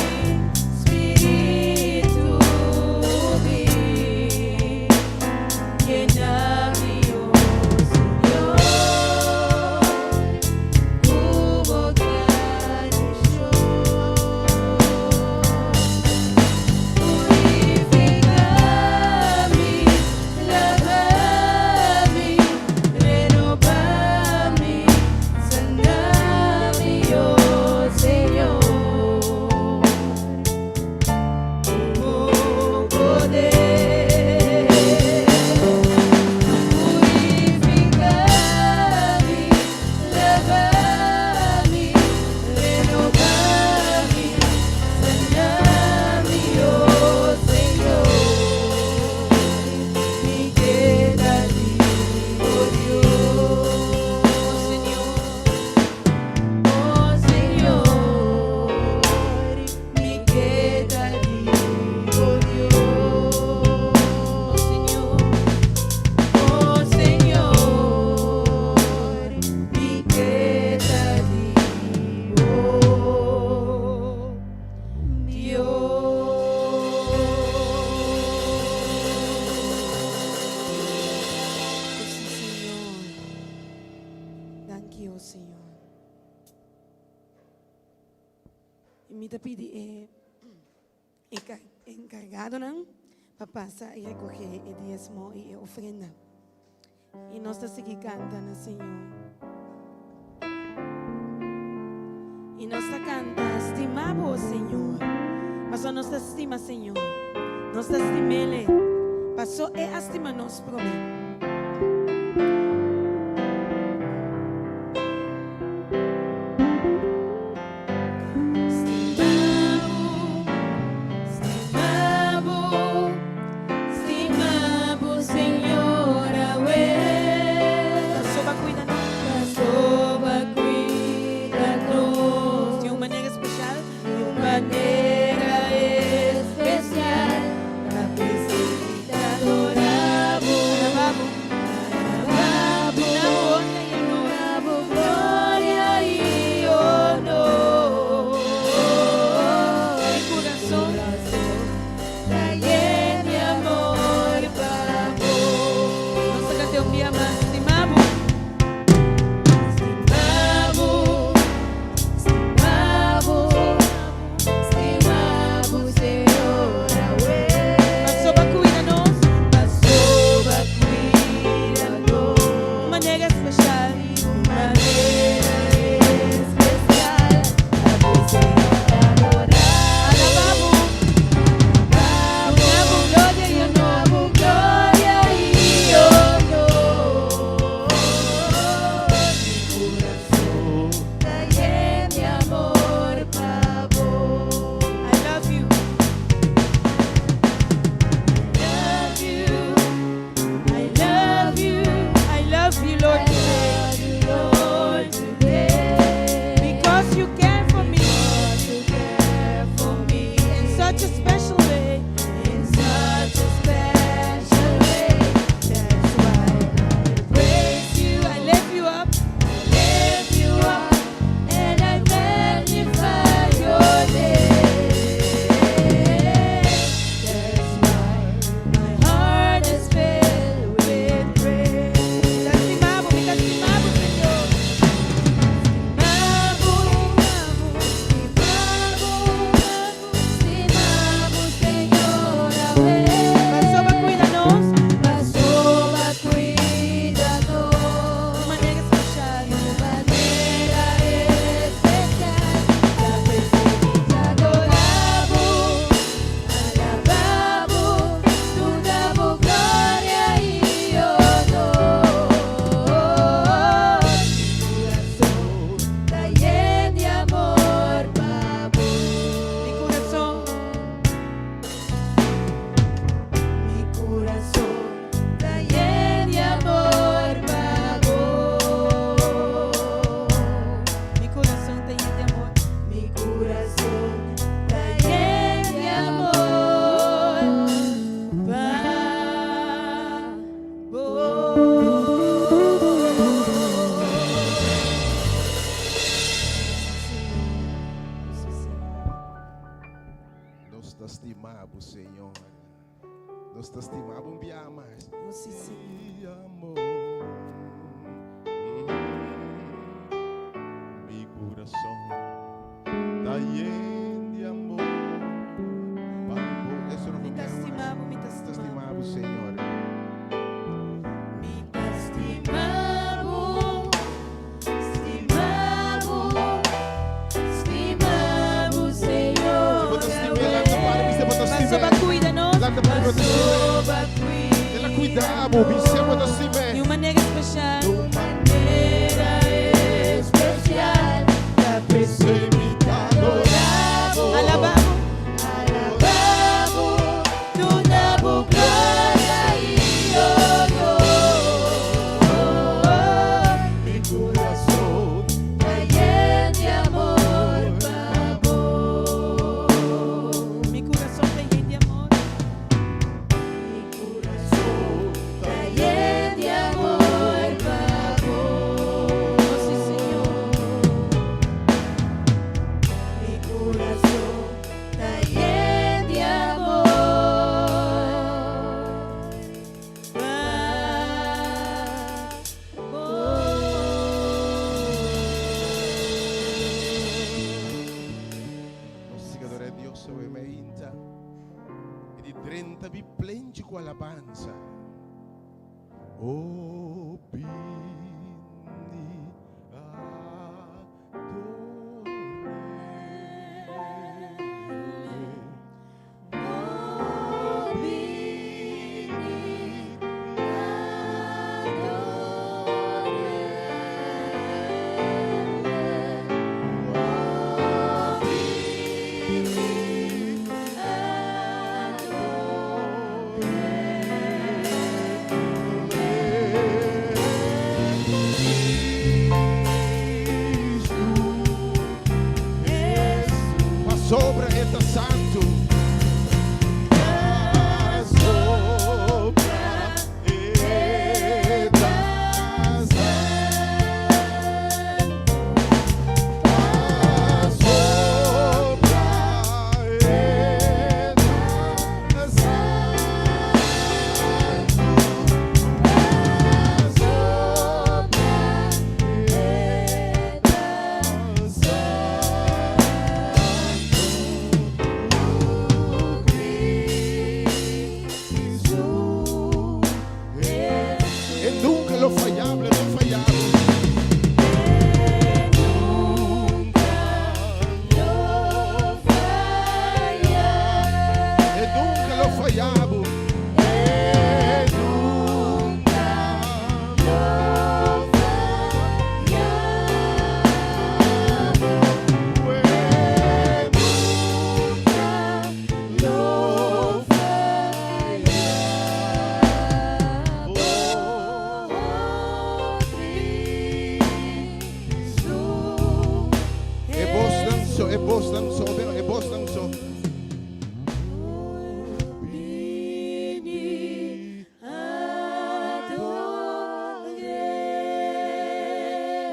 Danki, oh Señor. I mi ta pidi e enkargadonan pa pasa i rekohé e diesmo i e ofrenda. I nos ta sigui kanta na Señor. I nos ta kanta, Stima bo, Señor. Pasobra nos ta stima Señor. Nos ta stim'El, paso E a stima nos promé. ta stima bo, Señor. Nos ta stima bo un bia mas. Oh, si, Señor. Amor. Mi kurason ta yen di amor pa bo. Eso no Mi ta stima bo, mi ta Ta stima stima bo, Señor. Mi ta stima bo, stima bo, stima bo, Señor. Si bo ta stim'é, lanta para, bisa bo ta Paso stim'é. bo a kuida nos. Lanta para, bo ta stim'é. El a kuida bo, bisa bo ta stim'é. Di un manera spesial. Di un manera Espesial, ta P'esei mi ta adorá bo. Alabá bo. Alabá bo, duna bo gloria i honor. Mi kurason Ta yen di amor pa bo. Mi kurason ta yen di amor. Mi kurason ta yen di amor pa bo. Oh, si, Señor. Mi kurason ta yen di amor pa bo. Nos sigui adorá Dios awe mainta. I di drenta mi plenchi ku alabansa. O bini ador'é. O bini ador'é. O bini Pasobra e ta santu. Pasobra e ta santu. Pasobra e ta santu. Pasobra e ta santu. Cristo E nunka lo faya bo, no faya bo. Nunka lo faya. E nunka lo faya bo. E nunka Lo faya. E Nunka lo faya. Oh, Cristo. E bosnan so, e bosnan so, pero e bosnan so. Bini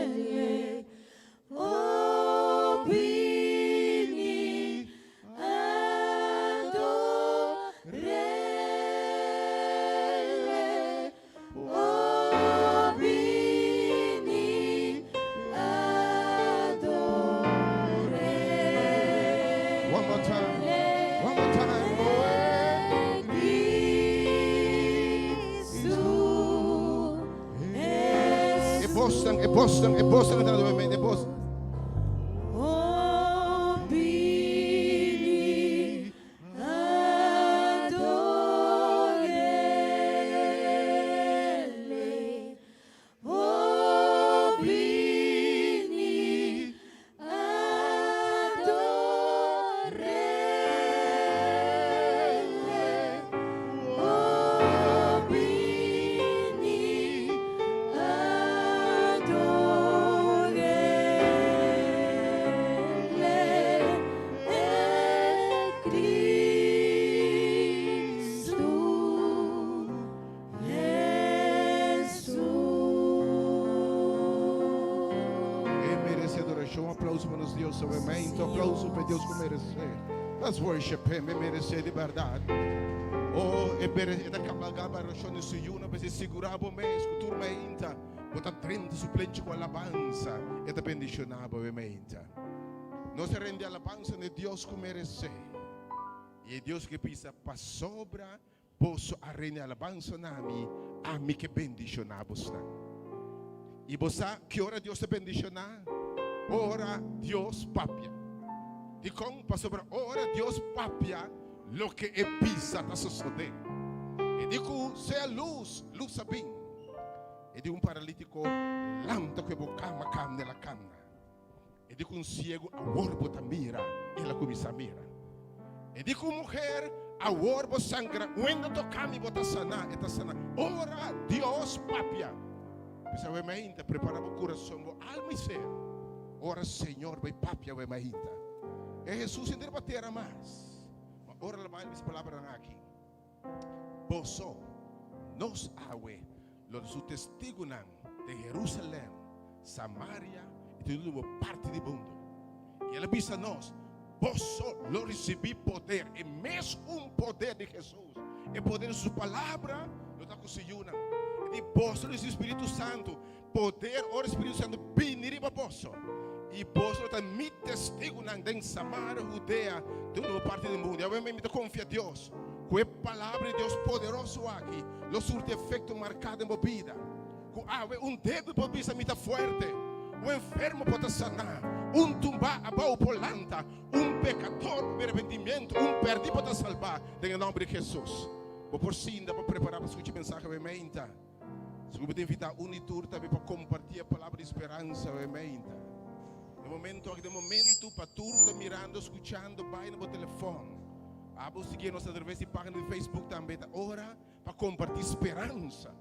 ador'é. Oh, bini ador'é. Oh, bini ador'é. One more time. One more time. Oh, Cristo. E bosnan, e bosnan, e bosnan ta nuevamente, e bos. Oh, bini ador'é. Oh, bini ador'é. Oh, bini ador'é. Cristo Jesus. E merese adorashon. Un aplouso pa nos Dios. Amèn. Un aplouso pa Dios ku meresé. Let's worship Him. E meresé di bèrdat. Oh, e mere, e ta kabalgá pa adoracion di su yunan, p'esei sigurá bo mes ku tur mainta bo ta drenta su plenchi ku alabansa. E ta bendishoná bo e mainta. Nos a rende alabansa na e Dios ku meresé. I e Dios ke bisa, Pasobra Boso a rende alabansa na mi, ami ke bendishoná bosnan. I bo sa ki ora Dios ta bendishoná? Ora Dios papia. Dikon? Pasobra ora Dios papia, loke e bisa ta sosodé. E di ku sea lus, lus a bin. E di un paralítiko, Lanta ku e bo kama kamna, el a kamna. E di ku un siegu, Awor bo ta mira. El a kuminsá mira. E di ku un muher, Awor bo sangra, wende toka mi bo ta saná. E ta saná. Ora Dios papia. Bisa awe mainta, prepara bo kurason, bo alma i ser. Ora Señor bai papia awe mainta. E Hesus no ta riba tera mas. Ma ora el a bai bisa palabranan aki. Boso, nos awe, lo ta su testigunan den Jerusalem, Samaria i tur último parti di mundu. I el a bisa nos, Boso lo risibí poder, e mes un poder di Hesus, e poder di su palabra lo ta ku su yunan. E di, Boso lo risibí Spiritu Santu, poder ora Spiritu Santu bini riba boso, i boso lo ta mi testigunan den Samaria, Hudea, tur último parti di mundu. I awe mi ta konfia Dios ku e palabra di Dios poderoso aki lo surti efekto marká den bo bida. Ku awe un débil por bisa mi ta fuerte, un enfermo por ta saná, un tumbá abou por lanta, un pekador por bira arepentimiento, un pèrdí por ta salbá den e nòmber di Hesus. Bo por sinta pa prepará pa skucha e mensahe awe meinta. Sigur bo ta invitá un i tur tambe pa kompartí e palabra di speransa awe meinta. E momento aki ta e momento pa tur ku ta mirando, skuchando, bai na bo telefòn. Abo sigui nos atraves di página di Facebook tambe. Ta ora pa kompartí speransa.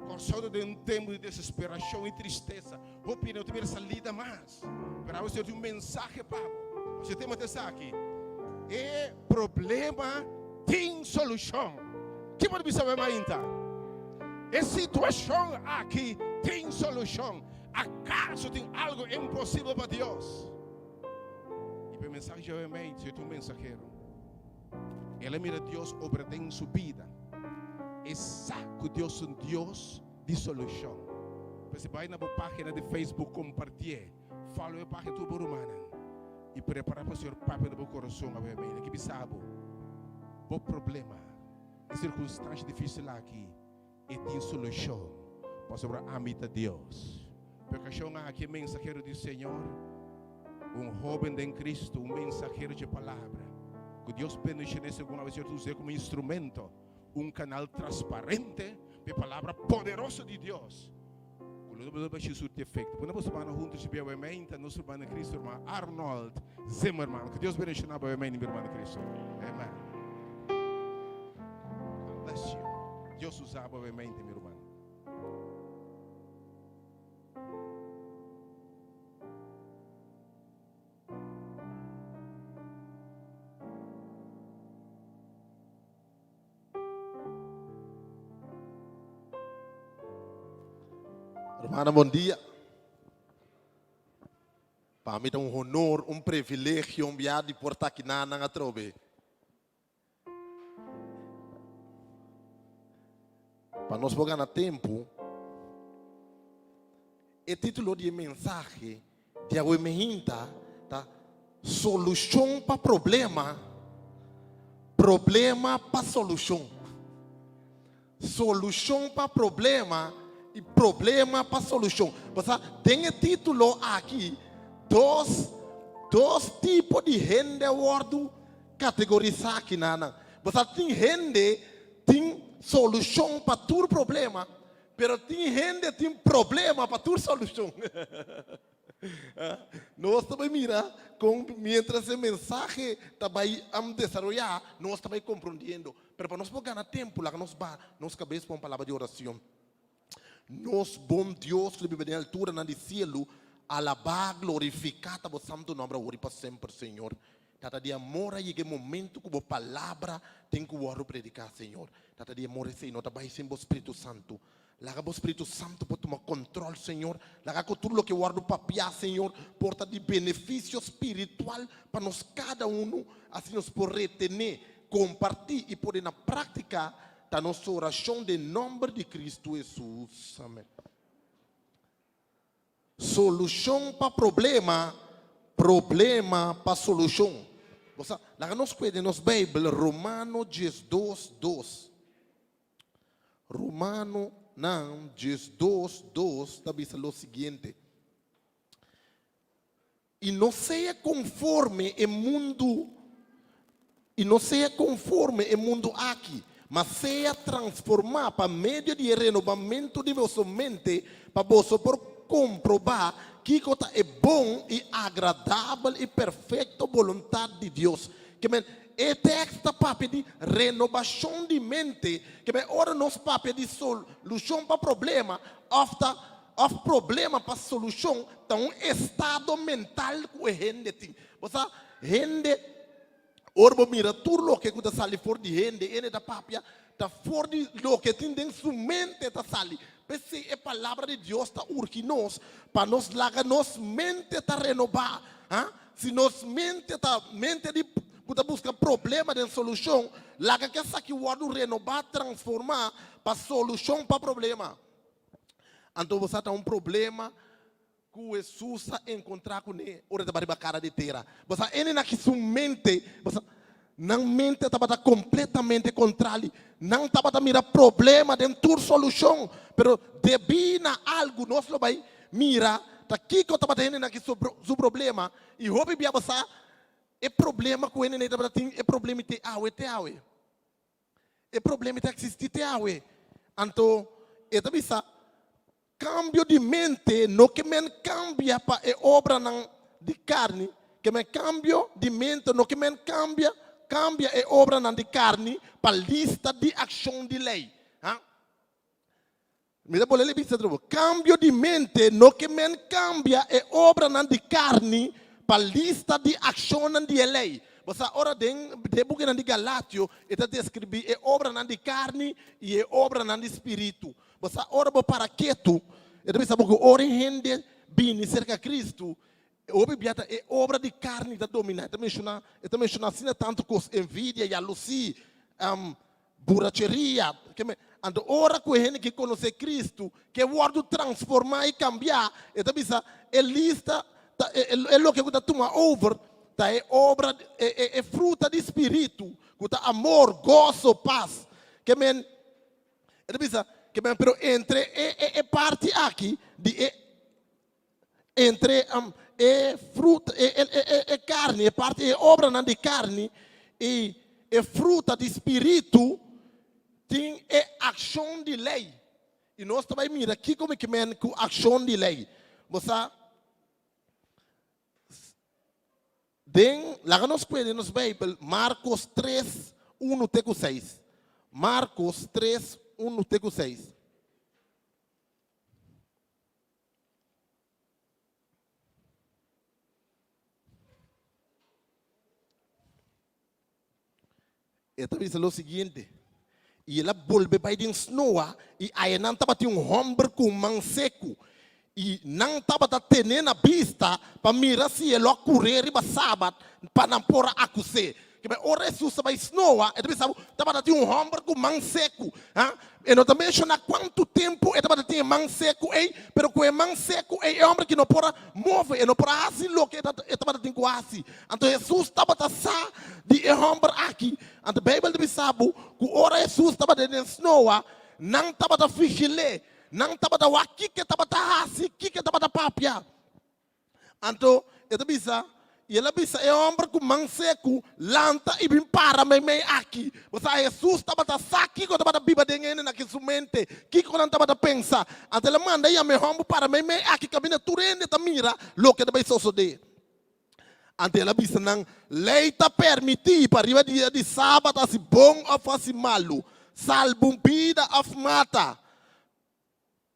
Kòrsou ta den un tempu di desesperashon i tristesa. Hopi no ta mira salida mas. Pero awe Señor tin un mensahe pa bo. Pasobra e tema ta esaki, E problema tin solushon. Ki bo ta bisa awe mainta? E situashon aki tin solushon. Akaso tin algu imposibel pa Dios? I pa e mensahe dje awe mainta, Señor tin un mensahero. El a mira Dios obra den su bida. E sa ku Dios un Dios di solushon. P'esei bai na bo página di Facebook kompartié, follow e página tur bo rumannan i prepará pa Señor papia na bo kurason awe mei. Ki bisa bo, bo problema, e sirkunstansha difísil aki, E tin solushon, pasobra ami ta Dios. P'e okashon aki e mensahero di Señor, un hóben den Cristo, un mensahero dje Palabra, ku Dios bendishoné segun awe Señor ta us'é komo instrumento, un kanal transparente p'e Palabra poderoso di Dios, ku lo ta bashi surti efekto. Pone boso mano huntu si bia awe meinta nos ruman den Cristo, ruman Arnold Zimmerman. Ku Dios bendishoná bo awe meinta, mi ruman den Cristo. Amen. God bless you. Dios usa bo obviamente, mi ruman. Hermana, bon dia. Pa mi ta un honor, un privilegio, un bia di por ta aki nan atrobe. Pa nos por gana tempu, e título di e mensahe di awe mehinta ta Solushon pa Problema, Problema pa Solushon. Solushon pa Problema i Problema pa Solushon. Pasobra den e título aki dos dos tipo di hende a wòrdu Kategorisá kinanan. Bo sa tin hende tin solushon pa tur problema, pero tin hende tin problema pa tur solushon. Nos ta bai mira kon mientras e mensahe ta bai desaroyá, nos ta bai komprondiendo. Pero pa nos por gana tempu, laga nos baha nos kabes pa un palabra di orashon. Nos bon Dios ku ta biba den alturanan di sielu, alabá, glorifiká ta bo santu nòmber awor i pa semper, Señor. Tata di amor, a yega e momentu ku bo palabra tin ku wòrdu prediká, Señor. Tata di amor, esei no ta bai sin bo Spiritu Santu. Laga bo Spiritu Santu por tuma control, Señor. Laga cu tur loke wordo papia, Señor, por ta di beneficio spiritual pa nos cada uno, asina nos por retene, comparti y pone na practica, ta nos oracion den nomber di Cristo Jesus. Amen. Solucion pa problema, problema pa solucion. Bo sa, laga nos cuede nos Bijbel, Romano 12, 2. Romanonan 12, 2 ta bisa lo siguiente, I no sea konforme e mundu, i no sea konforme e mundu aki, ma sea transformá pa medio di e renobamentu di boso mente, pa boso por komprobá kiko ta e bon i agradabel i perfekto boluntat di Dios. Ke men, e tekst ta papia di renobashon di mente. Ke men, ora nos papia di solushon pa problema òf ta òf problema pa solushon, ta un estado mental ku e hende tin. Bo sa, hende, ora bo mira tur loke ku ta sali for di hende, hende ta papia, ta for di loke tin den su mente ta sali. P'esei e Palabra di Dios ta urgi nos pa nos laga nos mente ta renobá. Ha? Si nos mente ta mente di ku ta buska problema den solushon, laga ku esaki wòrdu renobá, transformá pa solushon pa problema. Anto bo sa ta un problema ku Hesus a enkontrá kuné ora e tabata riba kara di tera. Bo sa ene na ki su mente, bo sa nan mente tabata kompletamente kontrali. Nan tabata mira problema den tur solushon, pero debí na algu nos lo bai mira ta kiko tabata hende nan ki su problema i hopi bia bo sa e problema ku hende tabata tin e problema te awe te awe. E problema ta eksistí te awe. Anto e ta bisa kambio di mente no ke men kambia pa e obranan di karni, ke men kambio di mente no ke men kambia kambia e obranan di karni pa lista di akshon di lei. Ha? Mi ta bolbe bisa atrobe, kambio di mente no ke men kambia e obranan di karni pa lista di akshonnan di e lei. Bo sa ora den e bukinan di Galatio e ta deskribí e obranan di karni i e obranan di spiritu. Bo sa ora bo para ketu, e ta bisa bo ku ora e hende bini serka Kristu, hopi bia ta e obra di karni ta dominá. E ta menshoná, e ta menshoná asina tantu kos, envidia, yalusí, Buracheria, ke me, anto ora ku e hende ke konosé Kristu, ke wòrdu transformá i kambiá, e ta bisa e lista ta e e loke ku ta tuma over ta e obra e e e fruta di spiritu ku ta amor, goso, pas. Ke men, e ta bisa, ke men, pero entre e e e parti aki di e Entre e fruta, e, e, e, e carni, e parti, e obranan di carni i e fruta di spiritu tin e accion di ley. I nos ta bai mira kiko mi ke men ku accion di ley. Bo sa, den, laga nos kue den nos Bijbel, Marcos 3, 1 te ku 6. Marcos 3, 1 te ku 6. E ta bisa lo siguiente, I el a bolbe bai den snoa, i aya nan tabatin un hòmber ku un man seku, i nan tabata ten'é na bista pa mira si e lo a kur'é riba sabat pa nan por a akus'é. Kibè ora Hesus ta bai snoa, e ta bisa bo, tabata tin un hòmber ku man seku. Ha? E no ta menshoná kuantu tempu e tabata tin e man seku ei, pero ku e man seku ei e hòmber ki no por a move, e no por a hasi loke e e tabata tin ku hasi. Anto Hesus tabata sa di e hòmber aki. Anto Beibel ta bisa bo ku ora Hesus tabata den snoa, nan tabata vigil'é, nan tabata wak kiko e tabata hasi, kiko e tabata papia. Anto e ta bisa, i el a bisa e hòmber ku man seku, Lanta i bin para meimei aki. Bo sa, Hesus tabata sa kiko tabata biba den hende na su mente, kiko nan tabata pensa. Anto el a manda yama e hòmber para meimei aki kaminda tur hende ta mira loke ta bai sosodé. Anto el a bisa nan, Lei ta permití pa riba dia di sabat hasi bon òf hasi malu, salba un bida òf mata?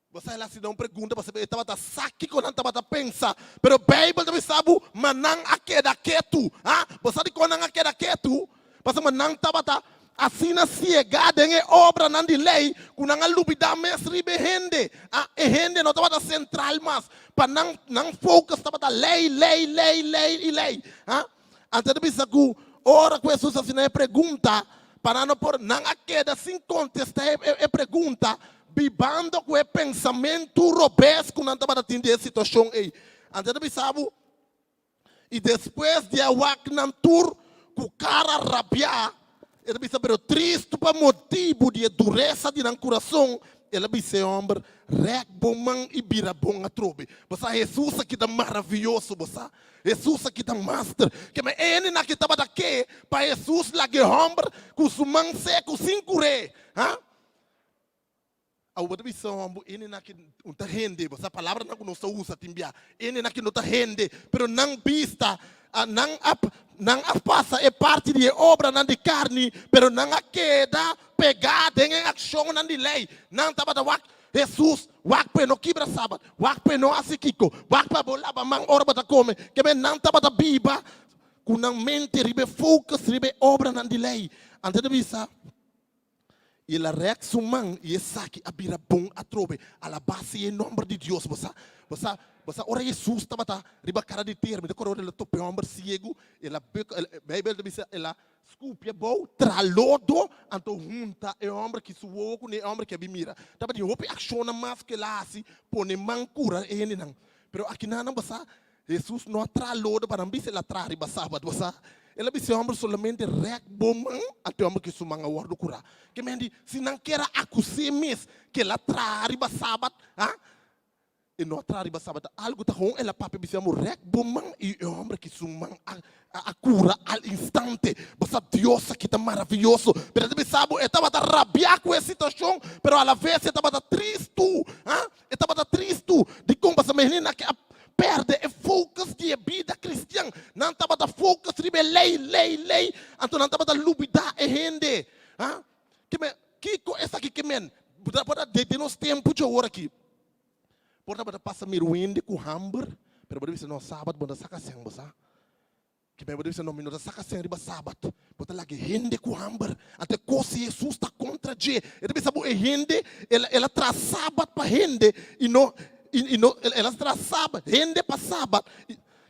Bo sa el a hasi nan un pregunta pasobra e tabata sa kiko nan tabata pensa. Pero Beibel ta bisa bo, Ma nan a keda ketu. Ha? Bo sa dikon nan a keda ketu? Pasobra nan tabata. asina siegá den e obranan di lei ku nan a lubidá mes riba e hende. A E hende no tabata sentral mas. Pa nan, nan focus tabata lei, lei, lei, lei i lei. A Anto e ta bisa ku ora ku Hesus hasi nan e pregunta, pa nan no por, nan a keda sin kontestá e pregunta, bibando ku e pensamentu robes ku nan tabata tin di e situashon ei. Anto e ta bisa bo, I despues di a wak nan tur ku kara rabiá, e ta bisa, Pero tristu pa motibu di e duresa di nan kurason, el a bisa e hòmber, Rèk bo man i bira bon atrobe. Bo sa, Hesus aki ta maravioso, bo sa. Hesus aki ta master. Keme e hendenan aki tabata ke pa Hesus laga e hòmber ku su man seku sin kur'é? Ha? Awo bo ta bisa homber, Hende aki no ta hende. Bo sa palabranan ku nos ta usa tin bia. Hende aki no ta hende, pero nan bista, nan a nan a pasa e parti di e obranan di karni, pero nan a keda pegá den e akshonnan di lei. Nan tabata wak Hesus, wak pa e no kibra sabat, wak pa e no hasi kiko, wak pa bo laba man ora bo ta kome. Keme nan tabata biba ku nan mente riba e focus riba e obranan di lei. Anto e ta bisa. I el a rèk su man i esaki a bira bon atrobe. Alabá sea e nòmber di Dios! Bo sa, bo sa, bo sa ora Hesus tabata riba kara di tera, mi ta kòrda ora el a topa e hòmber siegu, el a bek, Beibel ta bisa el a skupi abou, traha lodo, anto hunta e hòmber ki su wowo kuné e hòmber ke a bin mira. Tabatin hopi akshonnan mas ku el a hasi, pone man kura e hendenan. Pero akinanan bo sa, Hesus no a traha lodo pa nan bisa el a traha riba sabat, bo sa. El a bisa e hòmber solamente rèk bo man, anto e hòmber ku su man a wòrdu kurá. Ke men di, si nan kier a akus'é mes ku el a traha riba sabat, ha? E no a traha riba sabat, algu ta hon el a papia bisa e hòmber, rèk bo man, i e hòmber ku su man a a kura al instante. Bo sa Dios aki ta maravioso. Pero e ta bisa bo, e tabata rabiá ku e situashon, pero alaves e tabata tristu, ha? E tabata tristu. Dikon? Pasobra hendenan ke a pèrdè e focus di e bida kristian. Nan tabata focus riba e lei, lei, lei, anto nan tabata lubidá e hende. Ha? Ke men, kiko esaki ke men? Bo ta por den nos tempu dje ora aki, por tabata pasa mira un hende ku hamber, pero bo ta bisa, no, sabat bo no ta saka sèn, bo sa. Ki Bijbel ta bisa no, mi no ta saka sen riba sabat. Bo ta laga e hende ku hamber. Anto e kos si Hesus ta kontra dje. E ta bisa bo e hende, el el a traha sabat pa hende i no i no el a traha sabat hende pa sabat.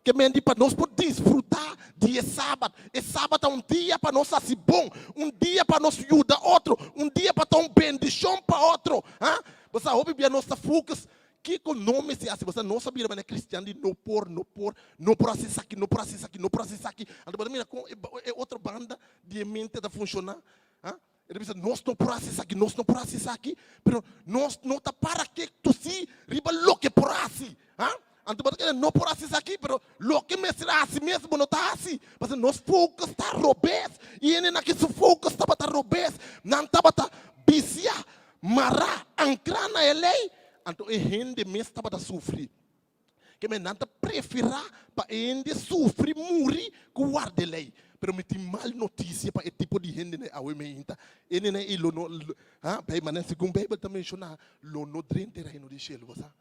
Ke men di pa nos por disfrutá di e sabat. E sabat ta un dia pa nos hasi bon, un dia pa nos yuda otro, un dia pa ta un bendishon pa otro. Ha? Bo sa hopi bia nos ta focus Kiko no mester hasi? Boso no sa bira manera cristian di no por, no por, no por hasi esaki, no por hasi esaki, no por hasi esaki. Anto bo ta mira kon e otro banda di e mente ta funciona. Ha? E ta bisa nos no por hasi esaki, nos no por hasi esaki, pero nos no ta para kekto si riba loke por hasi. Ha? Anto bo ta kere no por hasi esaki, pero loke mester hasi mes bo no ta hasi. Pasobra nos focus ta robes. I hendenan ki su focus tabata robes, nan tabata bisia Mará, ankrá na e lei, anto e hende mes tabata sufri. Ke men nan ta preferá pa e hende sufri, muri, ku warda e lei. Pero mi tin mal notisia pa e tipo di hendenan awe meinta. Hendenan ei lo no, ha, bei manera segun Beibel ta menshoná, lo no drenta e Reino di shelu, bo sa.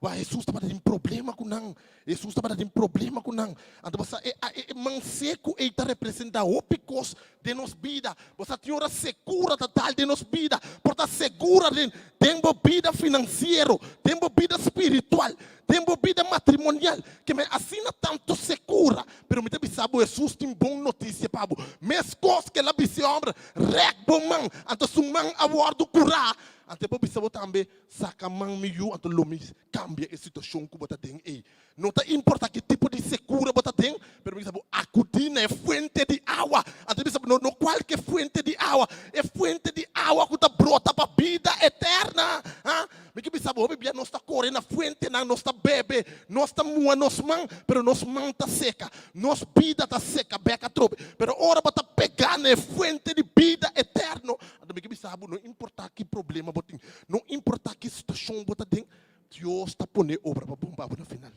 Wak, Hesus tabata tin problema ku nan. Hesus tabata tin problema ku nan. Anto bo sa e e man seku ei ta representá hopi kos den nos bida. Bo sa tin ora sekura ta dal den nos bida. Por ta segura den den bo bida finansiero, den bo bida spiritual, den bo bida matrimonial. Ke men asina tantu sekura. Pero mi ta bisa bo Hesus tin bon notisia pa bo. Meskos ku el a bisa e hòmber, rèk bo man. Anto su man a wòrdu kurá. Anto e por bisa bo tambe, Saka man mi yu, anto lo mi kambia e situashon ku bo ta den ei. No ta importa ki tipo di sekura bo ta den, pero mi bisa bo akudí na e fuente di awa. Anto mi bisa bo, no, no kualke fuente di awa, e fuente di awa ku ta brota pa bida eterna. Ha? Mi ke bisa bo, hopi bia nos ta kore na fuentenan, nos ta bebe, nos ta mua nos man, pero nos man ta seka, nos bida ta seka bek atrobe. Pero ora bo ta pegá na e fuente di bida eterno, Anto mi ke bisa bo, no importa ki problema bo tin, no importa ki situashon bo ta den, Dios ta pone obra pa bon pa bo na final.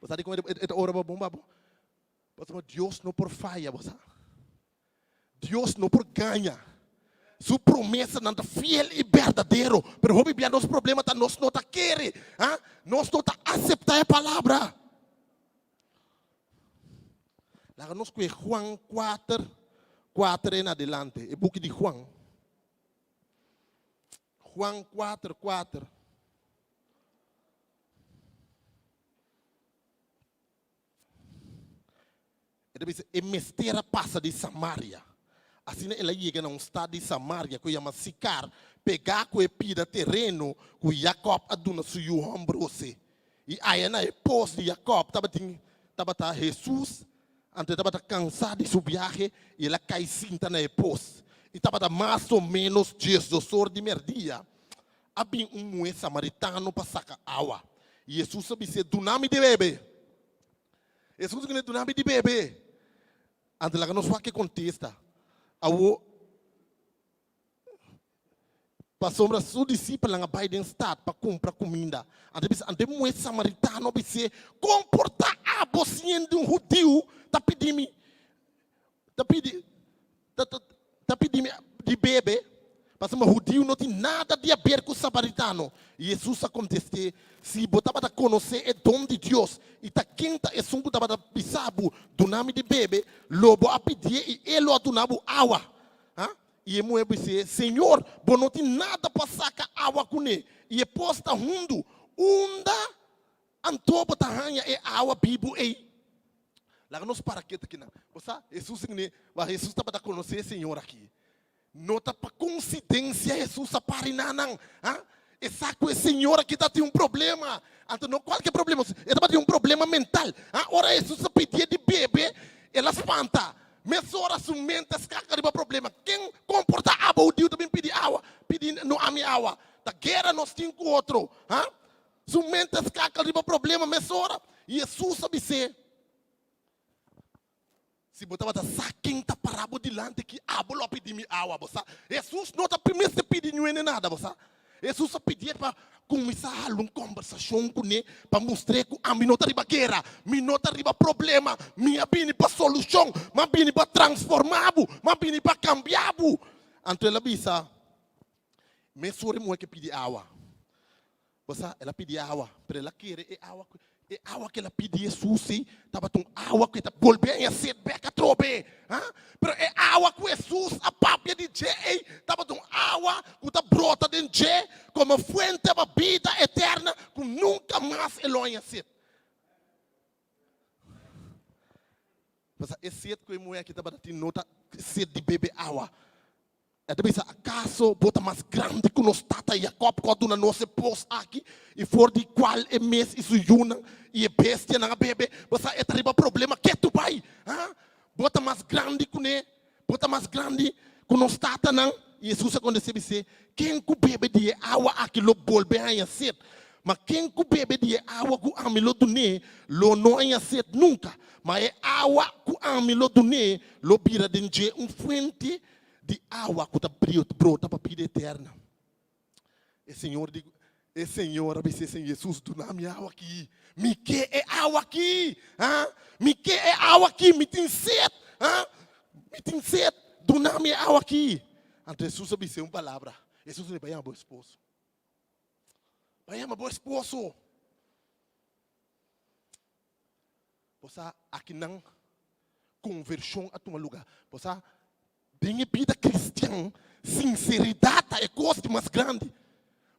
Bo sa dikon e ta obra pa bon pa bo? Pasobra Dios no por faya, bo sa. Dios no por gaña. Su promesanan ta fiel i berdadero. Pero hopi bia nos problema ta nos no ta kere, ha? Nos no ta asepta e palabra. Laga nos kue Juan 4. 4 en adelante, e buki di Juan. Juan 4, 4. E ta bisa, E mester a pasa di Samaria. Asina el a yega na un stat di Samaria ku yama Sikar, pegá ku e pida tereno ku Yakòb a duna su yu hòmber Hosé. I aya na e pos di Yakòb tabatin tabata Hesus, anto e tabata kansá di su biahe i el a kai sinta na e pos. I tabata mas o ménos diesdos or di mèrdia. A bin un muhé samaritano pa saka awa. I Hesus a bis'é, Duna mi di bebe. Hesus a duna mi di bebe. Anto laga nos wak e kontesta. Awor, pasobra su disipelnan a bai den stat pa kumpra kuminda. Anto e bisa, anto e muhé samaritano a bis'é, Kon por ta abo siendo un hudiu ta pidi mi ta pidi ta ta ta pidi mi di bebe? Pasobra hudiu no tin nada di haber ku samaritano. I Hesus a kontest'é, Si bo tabata konosé e don di Dios i ta ken ta esun ku tabata bisa bo, Duna mi di bebe, lo bo a pidié i e lo a duna bo awa. Ha? I e muhé bis'é, Señor, bo no tin nada pa saka awa kuné, i e pos ta hundu. Unda anto bo ta haña e awa bibu ei? Laga nos para ketu akinan. Bo sa, Hesus a wak, Hesus tabata konosé e señor aki. No ta pa konsidensia Hesus a pari na nan. Ha? E sa ku e señor aki ta tin un problema. Anto no kualke problema, e tabatin un problema mental. Ha? Ora Hesus a pidié di bebe, el a spanta. Mesora su mente a skaka riba problema. Ken komportá abo hudiu ta bin pidi awa, pidi no ami awa? Ta guera nos tin ku otro. Ha? Su mente a skaka riba problema mesora. I Hesus a bis'é, Si bo tabata sa ken ta pará bo dilanti ki abo lo a pidi mi awa, bo sa. Hesus no ta mester pidi niun nada, bo sa. Hesus a pidié pa kuminsá hala un kòmbersashon kuné pa mustr'é ku ami no ta riba guera, mi no ta riba problema, mi a bini pa solushon, mi a bini pa transformá bo, mi a bini pa kambia bo. Anto el a bisa, Mesora e muhé ke pidi awa. Bo sa, el a pidi awa, pero el a kere e awa ku e awa ku el a pidi Hesus ei tabata un awa ku e ta bolbe haña set bèk atrobe. Ha? Pero e awa ku Hesus a papia di dje ei tabata un awa ku ta brota den dje komo fuente pa bida eterna ku nunka mas e lo haña set. Pasobra e set ku e muhé aki tabata tin no ta set di bebe awa. E ta bisa, Akaso bo ta mas grandi ku nos tata Yakòb ku a duna nos e pos aki, i for di kual e mes i su yunan i e bestianan a bebe? Bo sa e ta riba problema ketu bai? Ha? Bo ta mas grandi kuné? Bo ta mas grandi ku nos tatanan? I Hesus a kontest'é bis'é, Ken ku bebe di e awa aki lo bolbe haña set, ma ken ku bebe di e awa ku ami lo dun'é lo no haña set nunka. Ma e awa ku ami lo dun'é lo bira den dje un fuente di awa ku ta brota pa bida eterna. E Señor di, e Señor a bisa e Señor Jesus, duna mi awa aki. Mi ke e awa aki. Ha? Mi ke e awa aki, mi tin set. Ha? Mi tin set, duna mi e awa aki. Anto Jesus a bisa un palabra. Jesus a bisa, bai yama bo esposo. Bai yama bo esposo. Bo sa akinan konvershon a tuma lugá. Bo sa den e bida kristian sinseridat ta e kos di mas grandi.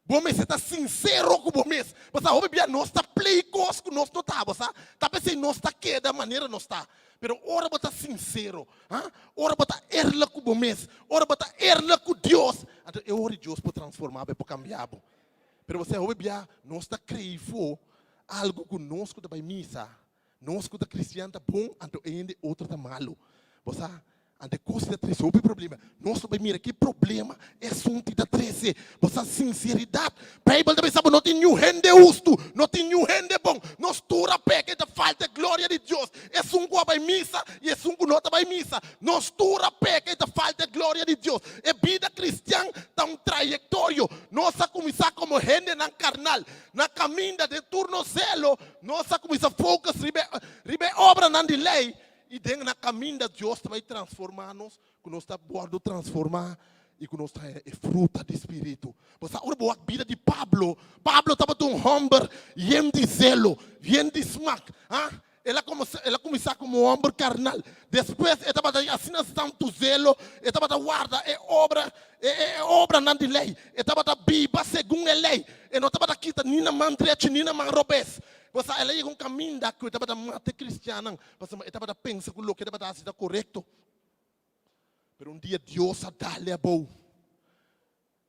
Bo mester ta sinsero ku bo mes. Bo sa hopi bia nos ta play kos ku nos no ta. Bo sa ta p'esei nos ta keda manera nos ta. Pero ora bo ta sinsero, ha, ora bo ta eerlijk ku bo mes, ora bo ta eerlijk ku Dios, anto e ora Dios por transformá bo, e por kambia bo. Pero bo sa hopi bia nos ta krei fo Algu ku nos ku ta bai misa, nos ku ta kristian ta bon, anto e hende otro ta malu. Bo sa, anto e kos ta trese hopi problema. Nos ta bai mira ki problema e asuntu ta trese. Bo sa, sinseridat. Beibel ta bisa bo no tin niun hende hustu, no tin niun hende bon. Nos tur a peka i ta falta e gloria di Dios. Esun ku a bai misa i esun ku no ta bai misa. Nos tur a peka i ta falta e gloria di Dios. E bida kristian ta un trayektorio. Nos a kuminsá komo hendenan karnal. Na kaminda den tur nos zelo, nos a kuminsá focus riba e riba e obranan di lei i den na kaminda Dios ta bai transformá nos, ku nos ta wòrdu transformá i ku nos ta haña e fruta di Spiritu. Bo sa ora bo wak bida di Pablo, Pablo tabata un hòmber yen di zelo, yen di smak, ha. El a el a kuminsá komo hòmber karnal. Despues e tabata asina santu zelo, e tabata warda e obra, e e obranan di lei. E tabata biba segun e lei. E no tabata kita ni na man drechi ni na man robes. Bo sa, el a yega un kaminda ku e tabata mata e kristiannan, pasobra e tabata pensa ku loke e tabata hasi ta korekto. Pero un dia Dios a dal-e abou.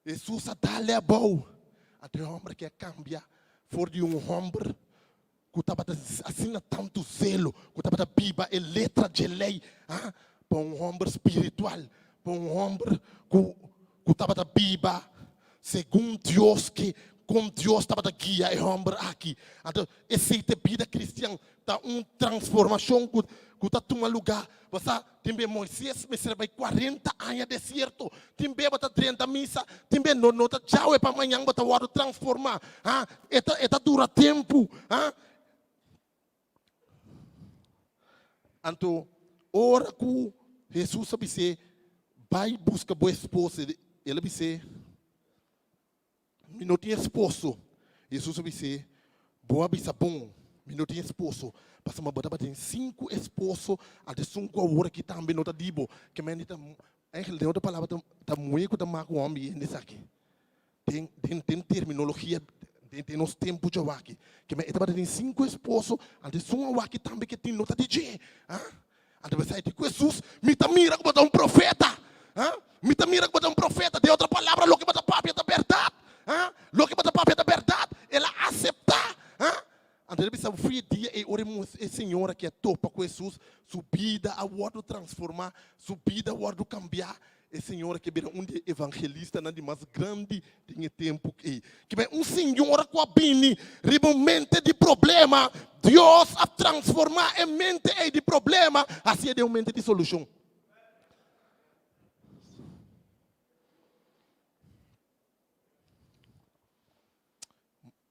Hesus a dal-e abou. Anto e hòmber aki a kambia for di un hòmber ku tabata asina tantu zelo, ku tabata biba e letra dje lei, pa un hòmber spiritual, pa un hòmber ku ku tabata biba segun Dios ke, kon Dios tabata guia e hòmber aki. Anto esei ta e bida kristian, ta un transformashon ku ku ta tuma lugá. Bo sa, tin be Moises mester a bai kuarenta aña desierto, tin be bo ta drenta misa, tin be no no ta djawe pa mañan bo ta wòrdu transformá. Ha, e ta e ta dura tempu. Ha. Anto ora ku Hesus a bis'é, Bai buska bo esposa, el a bis'é, Mi no tin esposo. Hesus a bis'é, Bo a bisa bon, mi no tin esposo, pasobra bo tabatin sinku esposo, anto esun ku awor aki tambe no ta di bo. Ke men di ta, Angel, den otro palabra, ta muhé ku ta mak un hòmber yende esaki. Den, den, den terminologia den, den nos tempu djawaki. Ke men e tabata tin sinku esposo, anto esun awaki tambe ke tin no ta di dje. Ah? Anto bo sa di ku Hesus, Mi ta mira ku bo ta un profeta. Ha? Mi ta mira ku bo ta un profeta. Den otro palabra, loke bo ta papia ta bèrdat. Ha? Loke bo ta papia ta bèrdat. El a aseptá. Ha? Anto el a bisa, Fui e dia ei ora e señora ki a topa ku Hesus, su bida a wòrdu transformá, su bida a wòrdu kambiá. E señora ke bira un di e evangelistanan di mas grandi den e tempu ei. Kiba un señora ku a bini riba un mente di problema, Dios a transformá e mente ei di problema hasié den un mente di solushon.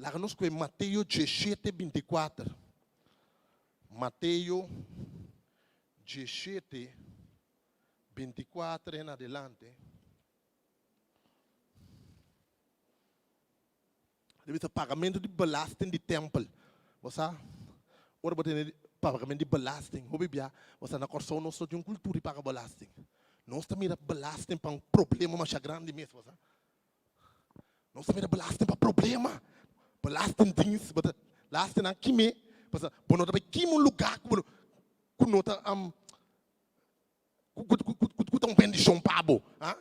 Laga nos kohe Mateo diesshete bintikuater. Mateo diesshete 24 en adelante. Debe ser pagamento di belasting di tempel. Bo sa, ora bo tene pagamento di belasting, hopi bia, bo sa na Kòrsou nos no tin un kultura di paga belasting. Nos ta mira belasting pa un problema masha grandi mes, bo sa. Nos ta mira belasting pa problema. Belastingdienst, bo ta lasting nan kime, pasobra bo no ta bai kima un lugar ku bo no, ku no ta ku ta un bendishon pa bo. Ha?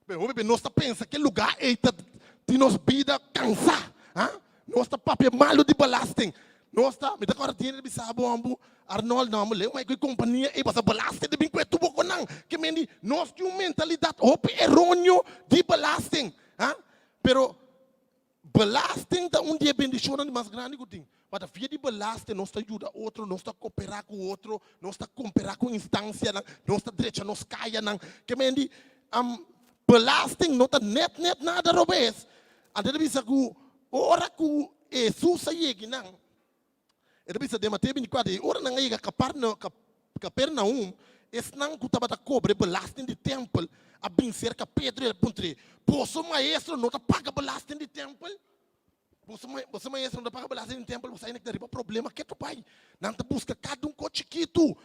Pero hopi nos ta pensa ke lugá ei ta tin nos bida kansá. Ha? Nos ta papia malu di belasting. Nos ta, mi ta kòrda tin hende ta bisa bo ambu, Arnold, no ambu, leu mai ku e kompania ei pasa belasting ta bin ku e tubo ku nan. Ke men di, nos tin un mentalidat hopi eróneo di belasting. Ha? Pero Belasting ta un di e bendishonnan di mas grandi ku tin. Pasobra via di belasting nos ta yuda otro, nos ta koperá ku otro, nos ta komperá ku instansianan, nos ta drecha nos kayanan. Ke men di, belasting no ta nèt nèt nada robes. Anto e ta bisa ku ora ku Hesus a yega nan, E ta bisa den Mateo 24, i ora nan a yega Kapernaum, esnan ku tabata kobra e belasting di tèmpel a bin serka Pedro i a puntr'é, Boso maestro no ta paga belasting di tèmpel? Boso maestro no ta paga belasting di tèmpel? Bo sa ainda ku ta riba problema ketu bai. Nan ta buska kada un kos chikitu.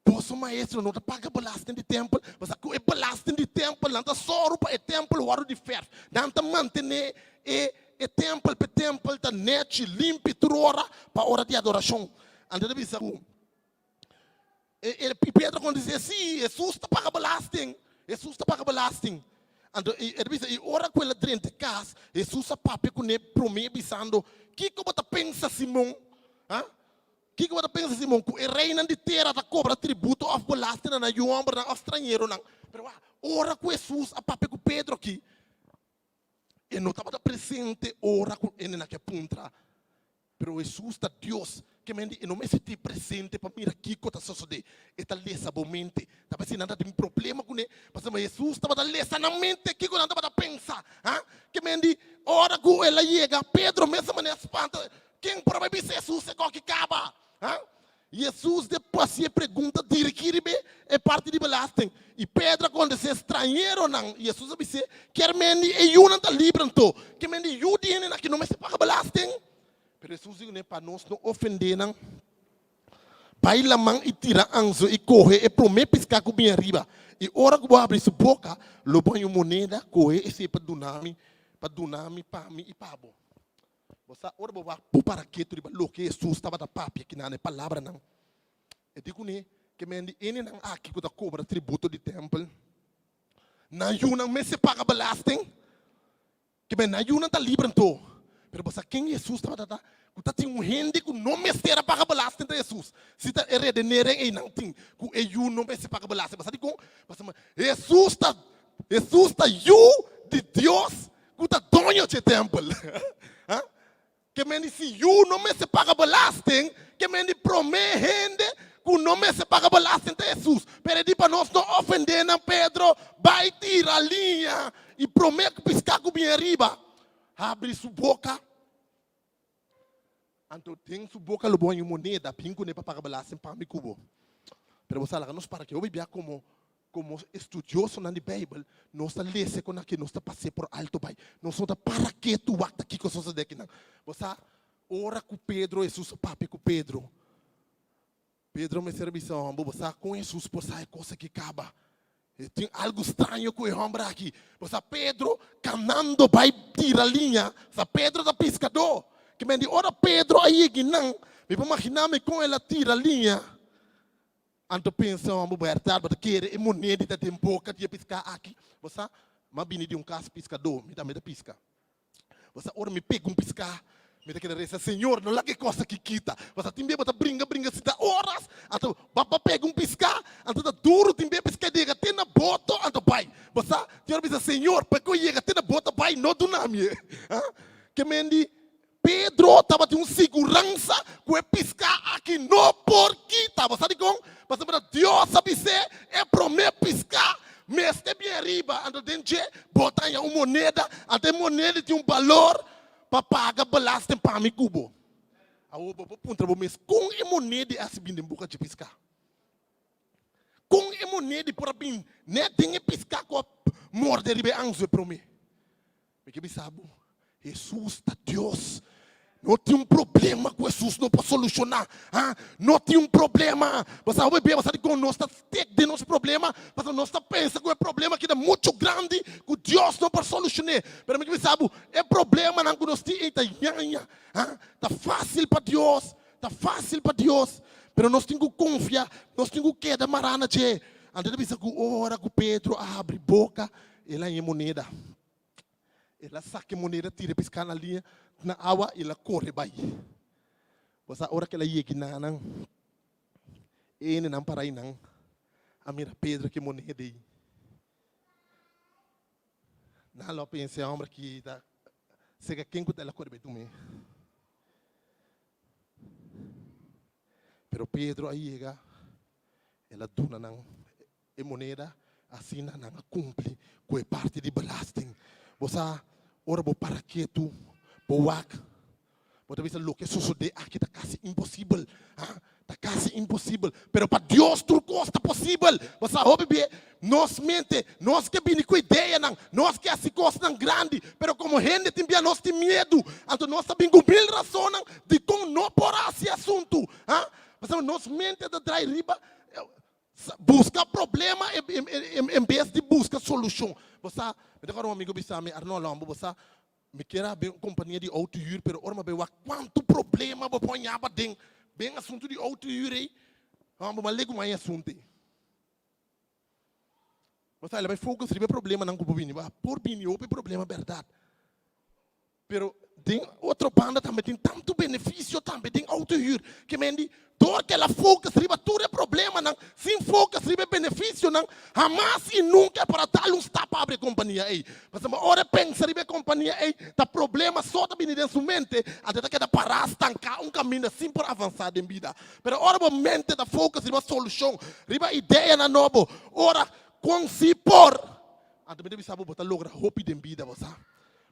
Boso maestro no ta paga belasting di tèmpel? Bo sa ku e belasting di tèmpel nan ta sòru pa e tèmpel wòrdu di fèrf. Nan ta mantené e e tèmpel pa e tèmpel ta nèchi, limpi tur ora pa ora di adorashon. Anto ta bisa ku e e Pedro kontest'é, Sí, Hesus ta paga belasting. Hesus ta paga belasting. Anto e ta bisa, i ora ku el a drenta e kas, Hesus a papia kuné promé bisando, Kiko bo ta pensa, Simon? Ha? Kiko bo ta pensa, Simon, ku e reinan di tera ta kobra tributo òf belasting na nan yu hòmbernan òf strañeronan? Pero wak, ora ku Hesus a papia ku Pedro aki, e no tabata presente ora ku hende nan ke puntra. Pero Hesus ta Dios, ke men di e no mester tin presente pa mira kiko ta sosodé. E ta lesa bo mente. Ta parse nan ta tin problema kuné, pasobra Hesus tabata lesa nan mente kiko nan tabata pensa. Ha? Ke men di ora ku el a yega, Pedro mes a manera spanta. Ken por a bai bisa Hesus e koki kaba? Ha? Hesus despues hasi e pregunta dirigí riba e parti di belasting. I Pedro a kontest'é, Strañeronan. I Hesus a bis'é, Kier men di e yunan ta libre anto? Kier men di yu di hendenan aki no mester paga belasting? Pero Hesus di kuné, Pa nos no ofendé nan. Bai laman i tira anzo i kohe e promé piská ku bin ariba. I ora ku bo habri su boka, lo bo haña un moneda, kohe esei pa duna mi, pa duna mi pa mi i pa bo. Bo sa, ora bo wak bo para ketu riba loke Hesus tabata papia kinan e palabranan, e di kuné ke men di enenan aki ku ta kobra tributo di tèmpel, nan yunan mester paga belasting. Ke men nan yunan ta liber anto. Pero bo sa ken Hesus tabata ta? Ku ta tin un hende ku no mester a paga belasting ta Hesus. Si ta e redeneren einan tin ku e yu no mester paga belasting. Bo sa dikon? Pasobra Hesus ta Hesus ta yu di Dios ku ta doño dje tèmpel. Ha? Ke men di si yu no mester paga belasting, ke men di promé hende ku no mester paga belasting ta Hesus. Pero e di pa nos no ofendé nan, Pedro bai tira liña i promé ku piská ku bin ariba habri su boka. Anto den su boka lo bo haña un moneda, bin kuné pa paga belasting pa mi ku bo. Pero bo sa laga nos para ke hopi bia komo Komo estudiosonan di Beibel, nos ta lesa kon aki, nos ta pas'é por alto bai. Nos no ta para ketu wak ta kiko sosodé akinan. Bo sa, ora ku Pedro, Hesus a papia ku Pedro, Pedro mester a bisa, Hòmber, bo sa kon Hesus por sa e kos aki kaba? E tin algu straño ku e hòmber aki. Bo sa, Pedro kanando bai tira liña, sa Pedro ta piskadó. Ke men di ora Pedro a yega einan, mi por maginá mi kon el a tira liña. Anto pensa wan bo bèrdat bo ta kere e moneda ta den boka di e piská aki? Bo sa, m'a bini di un kas piskadó, mi tambe ta piska. Bo sa, ora mi pega un piská, mi ta keda resa, Señor, no laga e kos aki kita. Bo sa, tin bia bo ta bringa, bringa asina oras, anto bo a pega un piská, anto ta duru, tin bia piská yega te na boto, anto bai. Bo sa, tin ora bisa, Señor, pa ku yega te na boto bai, no duna mi e. Ke men di, Pedro tabatin un siguransa ku e piská aki no por kita. Bo sa dikon? Pasobra Dios a bis'é, E promé piská mester bin ariba, anto den dje bo ta haña un moneda, anto e moneda tin un balor pa paga belasting pa mi ku bo. Awor bo por puntra bo mes, Kon e moneda a hasi bin den boka dje piská? Kon e moneda por a bin nèt den e piská ku a morde riba e anzu e promé? Mi ke bisa bo, Hesus ta Dios. No tin un problema ku Hesus no por solushoná. Ha? No tin un problema. Bo sa hopi bia bo sa dikon nos ta stek den nos problema? Pasobra nos ta pensa ku e problema aki ta muchu grandi ku Dios no por solushoné. Pero mi ke bisa bo, e problemanan ku nos tin ei ta ñaña. Ha? Ta fásil pa Dios. Ta fásil pa Dios. Pero nos tin ku konfia, nos tin ku keda mará na dje. Anto e ta bisa ku ora ku Pedro a habri boka, el a haña e moneda. El a saka e moneda, tira e piská na liña, na awa, i el a kore bai. Bo sa ora ku el a yega nan, e hendenan para einan a mira Pedro ku e moneda ei. Nan lo a pensa, e hòmber aki ta seka ken ku ta el a kore bai tum'é. Pero Pedro a yega, el a duna nan e moneda, asina nan a kumpli ku e parti di belasting. Bo sa, ora bo para ketu, bo wak, bo ta bisa loke sosodé aki ta kasi imposibel. Ha? Ta kasi imposibel. Pero pa Dios tur kos ta posibel. Bo sa, hopi bie nos mente, nos ke bini ku ideanan, nos ke hasi kosnan grandi, pero komo hende tin bia nos tin miedu. Anto nos ta bin ku mil rasonnan dikon no por hasi asuntu. Ha? Pasobra nos mente ta drai riba Buska problema en bes di buska solushon. Bo sa, mi ta kòrda un amigu bisa mi, Arnold homber, bo sa, mi kier a habri un kompania di outo hür, pero ora mi a bai wak kuantu problema bo por haña paden den asuntu di outo hür ei, homber, mi a legu mas e asuntu ei. Bo sa, el a bai focus riba e problemanan ku por bini. Por bini hopi problema bèrdat. Pero den otro banda tambe tin tantu benefisio tambe den autohuur ke men di dor ke el a focus riba tur e problemanan sin focus riba e benefisionan hamas i nunka e por a dal un stap pa abri e kompania ei. Pasobra ora e pensa riba e kompania ei ta problema so ta bini den su mente anto e ta keda pará stanká un kaminda sin por avansá den bida. Pero ora bo mente ta focus riba solushon riba ideanan nobo ora kon si por anto mi ta bisa bo bo ta logra hopi den bida bo sa.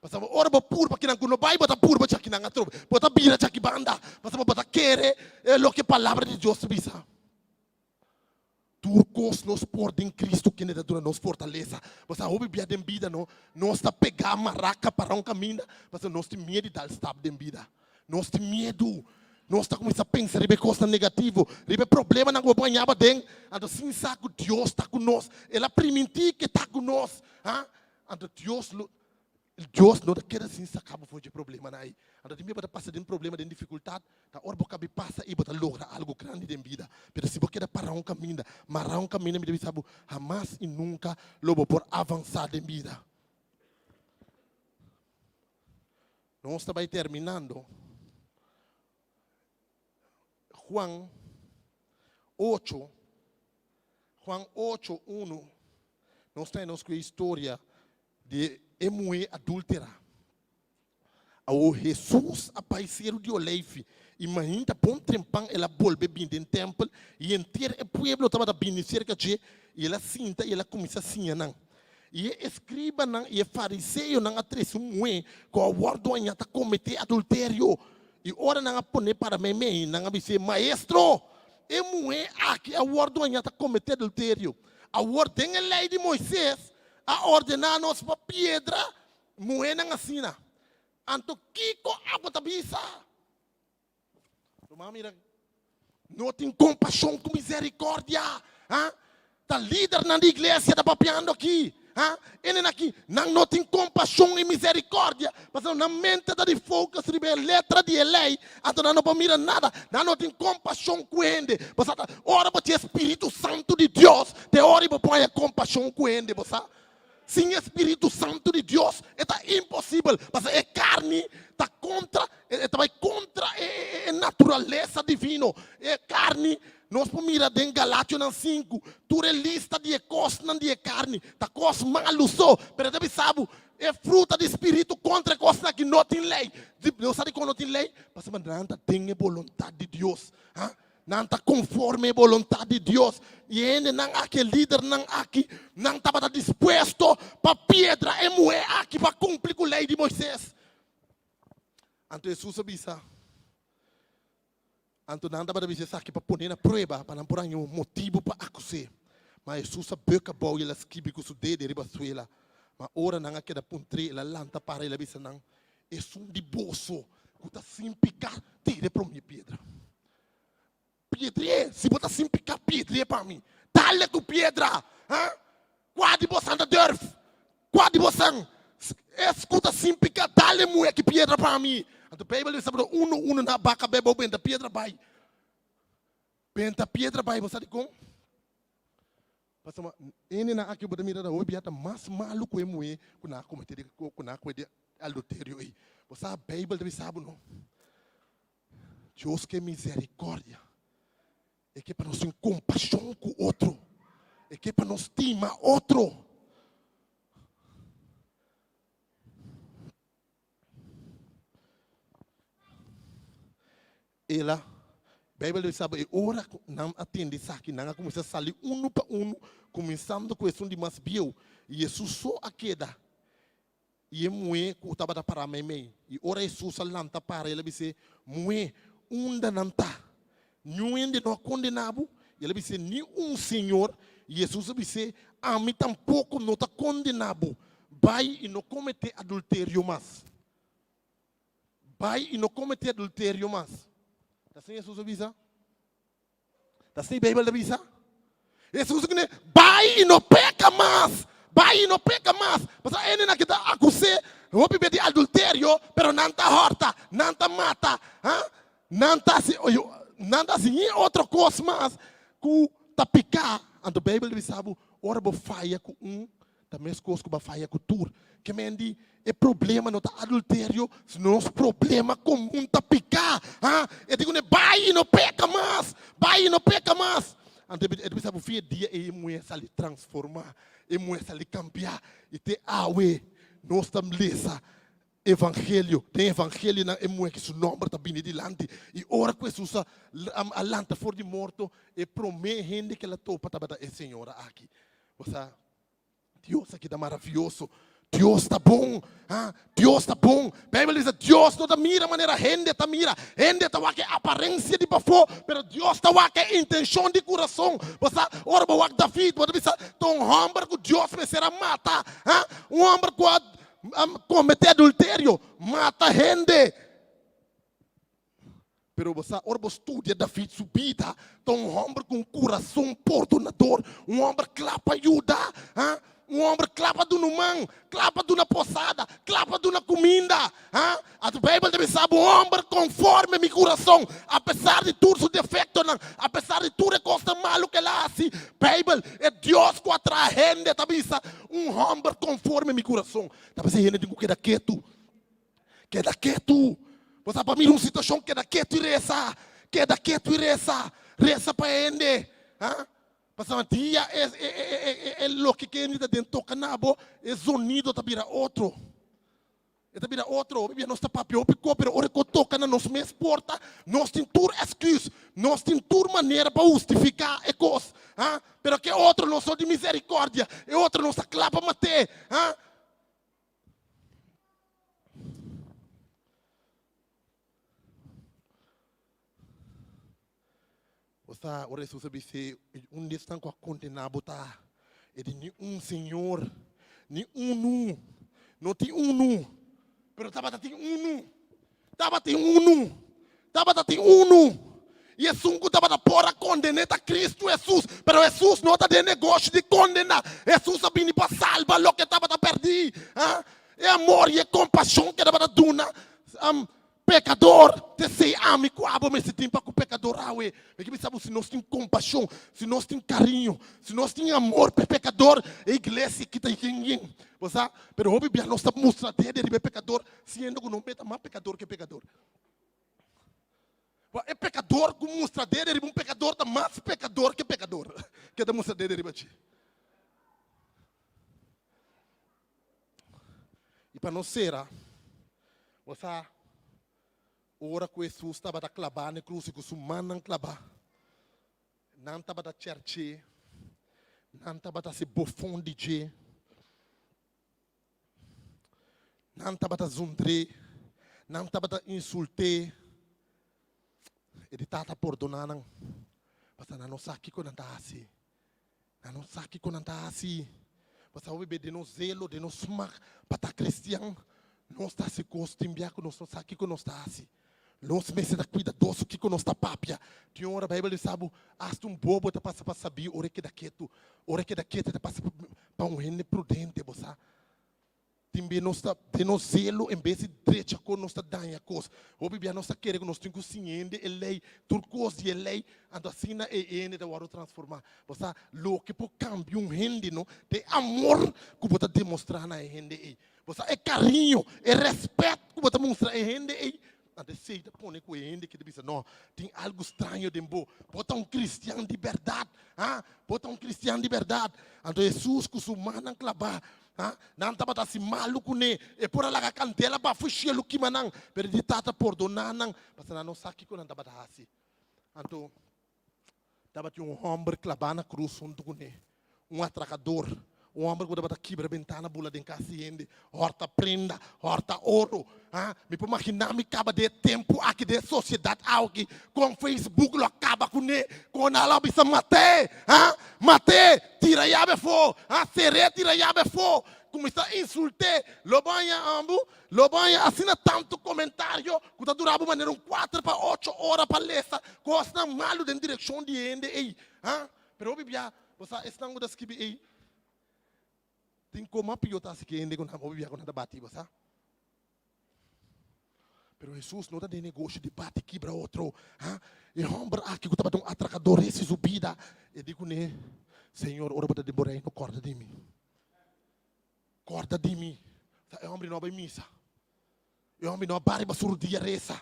Pasobra ora bo purba kinan ku no bai, bo ta purba djakinan atrobe. Bo ta bira djaki banda, pasobra bo ta kere e loke Palabra di Dios ta bisa. Tur kos nos por den Kristu kende ta duna nos fortalesa. Bo sa hopi bia den bida no, nos ta pegá maraka para un kaminda, pasobra nos tin miedu di dal stap den bida. Nos tin miedu. Nos ta kuminsá pensa riba e kosnan negativo, riba e problemanan ku bo por hañaba den. Anto sin sa ku Dios ta ku nos. El a primintí ku e ta ku nos. Ha? Anto Dios lo Dios no ta keda sin saka bo for dje problemanan ei. Anto tin bia bo ta pasa den problema, den difikultat, ta ora bo kabi pasa ei bo ta logra algu grandi den bida. Pero si bo keda pará un kaminda, mará un kaminda, mi ta bisa bo, hamas i nunka lo bo por avansá den bida. Nos ta bai terminando. Juan 8, Juan 8, 1, nos ta nos ku e historia di e muhé adúltera. Awor Hesus a bai seru di Oleifi, i mainta bon trempan el a bolbe bini den tèmpel, i henter e pueblo tabata bini serka dje, i el a sinta i el a kuminsá siña nan. I e eskribanan i e fariseonan a trese un muhé ku a wòrdu hañá ta kometé adulterio. I ora nan a pon'é para meimei, nan a bis'é, Maestro, e muhé aki a wòrdu hañá ta kometé adulterio. Awor den e Lei di Moises a ordená nos pa piedra muhénan asina. Anto kiko abo ta bisa? Ruman mira, no tin kompashon ku miserikòrdia. Ha? Ta lidernan di iglesia ta papiando aki. Ha? Enen aki, nan no tin kompashon i miserikòrdia, pasobra nan mente ta di focus riba e letra di e lei, anto nan no por mira nada. Nan no tin kompashon ku hende. Pasobra ora bo tin e Spiritu Santu di Dios, te ora bo por haña kompashon ku hende, bo sa. Sin e Spiritu Santu di Dios e ta imposibel, pasobra e karni ta kontra, e ta bai kontra e naturalesa divino. E karni, nos por mira den Galationan sinku, tur e lista di e kosnan di e karni ta kos malu so, pero e ta bisa bo e fruta di Spiritu kontra e kosnan aki no tin lei. Nos sa dikon no tin lei? Pasobra nan ta den e boluntat di Dios. Nan ta konforme e boluntat di Dios. I e hendenan aki, e lidernan aki, nan tabata dispuesto pa piedra e muhé aki pa kumpli ku Lei di Moises. Anto Hesus a bisa, Anto nan tabata bisa esaki pa pon'é na prueba, pa nan por haña un motibu pa akus'é. Ma Hesus a bùk abou i el a skibi ku su dede riba suela. Ma ora nan a keda puntr'é, el a lanta para i el a bisa nan, Esun di boso ku ta sin piká, tira e promé piedra. Piedrié, si bo ta sin piká, piedrié pa mi. Dale ku piedra! Ha? Kua di bosan ta dùrf? Kua di bosan? Es ku ta sin piká, dale muhé ki piedra pa mi. Anto Beibel bisa bo unu unu nan a baka bai bo benta piedra bai. Benta piedra bai, bo sa dikon? Pasobra hendenan aki bo ta mira ta hopi bia ta mas malu ku e muhé ku nan a kometé di ku nan a kohe di adulterio ei. Bo sa Beibel ta bisa bo no. Dios ke misericordia. E ke pa nos tin kompashon ku otro. E ke pa nos stima otro. El a, Beibel ta bisa bo, e ora ku nan a tende esaki, nan a kuminsá sali unu pa unu, kuminsando ku esun di mas bieu. I Hesus so a keda, i e muhé ku tabata pará meimei. I ora Hesus a lanta para, el a bis'é, Muhé, unda nan ta? Niun hende no a kondená bo? I el a bis'é, Ni un, Señor. I Hesus a bis'é, Ami tampoko no ta kondená bo. Bai i no kometé adulterio mas. Bai i no kometé adulterio mas. Ta asina Hesus a bisa? Ta asina e Beibel ta bisa? Hesus a kende, Bai i no peka mas. Bai i no peka mas. Pasobra hendenan ki ta akus'é hopi bes di adulterio, pero nan ta hòrta, nan ta mata, ha? Nan ta hasi, nan ta hasi ni otro kos mas ku ta piká. Anto Beibel ta bisa bo, ora bo faya ku un, Ta meskos ku bo a faya ku tur. Ke men di, e problema no ta adulterio, sino nos problema komun ta piká. Ha? E di kuné, bai i no peka mas! Bai i no peka mas! Anto e ta bisa bo fin e dia ei e muhé sali transformá, e muhé sali kambiá. I te awe nos ta lesa evangelio, den evangelionan e muhé ki su nòmber ta bini dilanti. I ora ku Hesus a a lanta for di morto, e promé hende ku el a topa tabata e señora aki. Bo sa, Dios aki ta maravioso. Dios ta bon. Ha? Dios ta bon. Bijbel bisa, Dios no ta mira manera hende ta mira. Hende ta wak e aparensia di pafó, pero Dios ta wak e intenshon di kurason. Bo sa, ora bo wak David, bo ta bisa, ta un hòmber ku Dios mester a mata. Ha? Un hòmber ku a kometé adulterio, mata hende. Pero bo sa, ora bo studia David su bida, ta un hòmber ku un kurason pordonador, un hòmber kla pa yuda, ha? Un hòmber kla pa duna un man, kla pa duna posada, kla pa duna kuminda, ha? Anto Beibel ta bisa bo, un hòmber konforme mi kurason, apesar di tur su defektonan, apesar di tur e kosnan malu ku el a hasi, Beibel, e Dios ku a traha hende ta bisa, un hòmber konforme mi kurason. Ta p'esei hende tin ku keda ketu. Keda ketu. Bo sa pa mira un situashon, keda ketu i resa. Keda ketu i resa. Resa pa hende. Ha? Pasobra dia e, e, e, e, e loke ku hende ta den toka na bo, e zonido ta bira otro. E ta bira otro. Hopi bia nos ta papia hopi kos, pero ora ku toka na nos mes porta, nos tin tur èsküs, nos tin tur manera pa hustifiká e kos. Ha? Pero ke otro nos no tin miserikòrdia, e otro nos ta kla pa mat'é. Ha? Bo sa, ora Hesus a bis'é, Un di esnan ku a kondená bo ta? E di, Ni un, Señor, ni unu. No tin unu, pero tabata tin unu. Tabatin unu. Tabata tin unu. I esun ku tabata por a konden'é ta Kristu Hesus. Pero Hesus no ta den negoshi di kondená. Hesus a bini pa salba loke tabata pèrdí. E amor i e kompashon ku e tabata duna pekador, ta esei ami ku abo mester tin pa ku pekador awe. Mi ke bisa bo, si nos tin kompashon, si nos tin kariño, si nos tin amor pa e pekador, e iglesia aki ta yen yen. Bo sa? Pero hopi bia nos ta mustra dede riba e pekador. Siendo ku no meta mas pekador ku e pekador. Bo e pekador ku mustra dede riba un pekador ta mas pekador ku e pekador ke ta mustra dede riba dje. I pa nos sera, bo sa ora ku Hesus tabata klabá na e krus i ku su mannan klabá, nan tabata chèrch'é, nan tabata hasi bofon di dje. Nan tabata zundr'é, nan tabata insult'é. E di, Tata, pordoná nan, pasobra nan no sa kiko nan ta hasi. Nan no sa kiko nan ta hasi. Pasobra hopi bes den nos zelo, den nos smak pa ta kristian, nos ta hasi kos tin bia ku nos no sa kiko nos ta hasi. Nos mester ta kuidadoso kiko nos ta papia. Tin ora Beibel di sa bo, asta un bobo ta pasa pa sabí ora e keda ketu. Ora e keda ketu e ta pasa pa un hende prudente, bo sa. Tin bia nos ta den nos zelo en bes di drecha kos nos ta daña kos. Hopi bia nos ta kere ku nos tin ku siña hende e lei, tur kos di e lei, anto asina e hende ta wòrdu transformá. Bo sa, loke por kambia un hende no ta e amor ku bo ta demostrá na e hende ei. Bo sa e kariño, e rèspèt ku bo ta mustra e hende ei, anto esei ta pone ku e hende ki ta bisa, No, tin algu straño den bo. Bo ta un kristian di bèrdat, ha? Bo ta un kristian di bèrdat. Anto Hesus ku su mannan klabá, ha? Nan tabata hasi malu kuné. E por a laga kandela bafo shelu kima nan, pero e di, Tata, pordoná nan, pasobra nan no sa kiko nan tabata hasi. Anto Tabatin un hòmber klabá na krus huntu kuné, un atrakador, un hòmber ku tabata kibra bentana bula den kas di hende, hòrta prenda, hòrta oro. Ha, mi por maginá mi kaba den e tempu aki, den e sosiedat awoki, kon Facebook lo a kaba kuné, kon nan lo a bisa mat'é, ha, mat'é, tira yabe afó, ha, ser'é, tira yabe afó, kuminsá insult'é, lo bo haña ambu. Lo bo haña asina tantu komentario ku ta dura bo manera un kuater pa ocho ora pa lesa kosnan malu den direkshon di hende ei. Ha? Pero hopi bia bo sa esnan ku ta skibi ei tin koma pio ta hasi ku e hende ku nan hopi bia ku nan ta bati, bo sa. Pero Hesus no ta den negoshi di bati kibra otro. Ha? E hòmber aki ku tabata un atrakador resi su bida, e di kuné, Señor, ora bo ta den bo reino, kòrda di mi. Kòrda di mi. Sa e hòmber no a bai misa. E hòmber no a bai riba su rudia resa.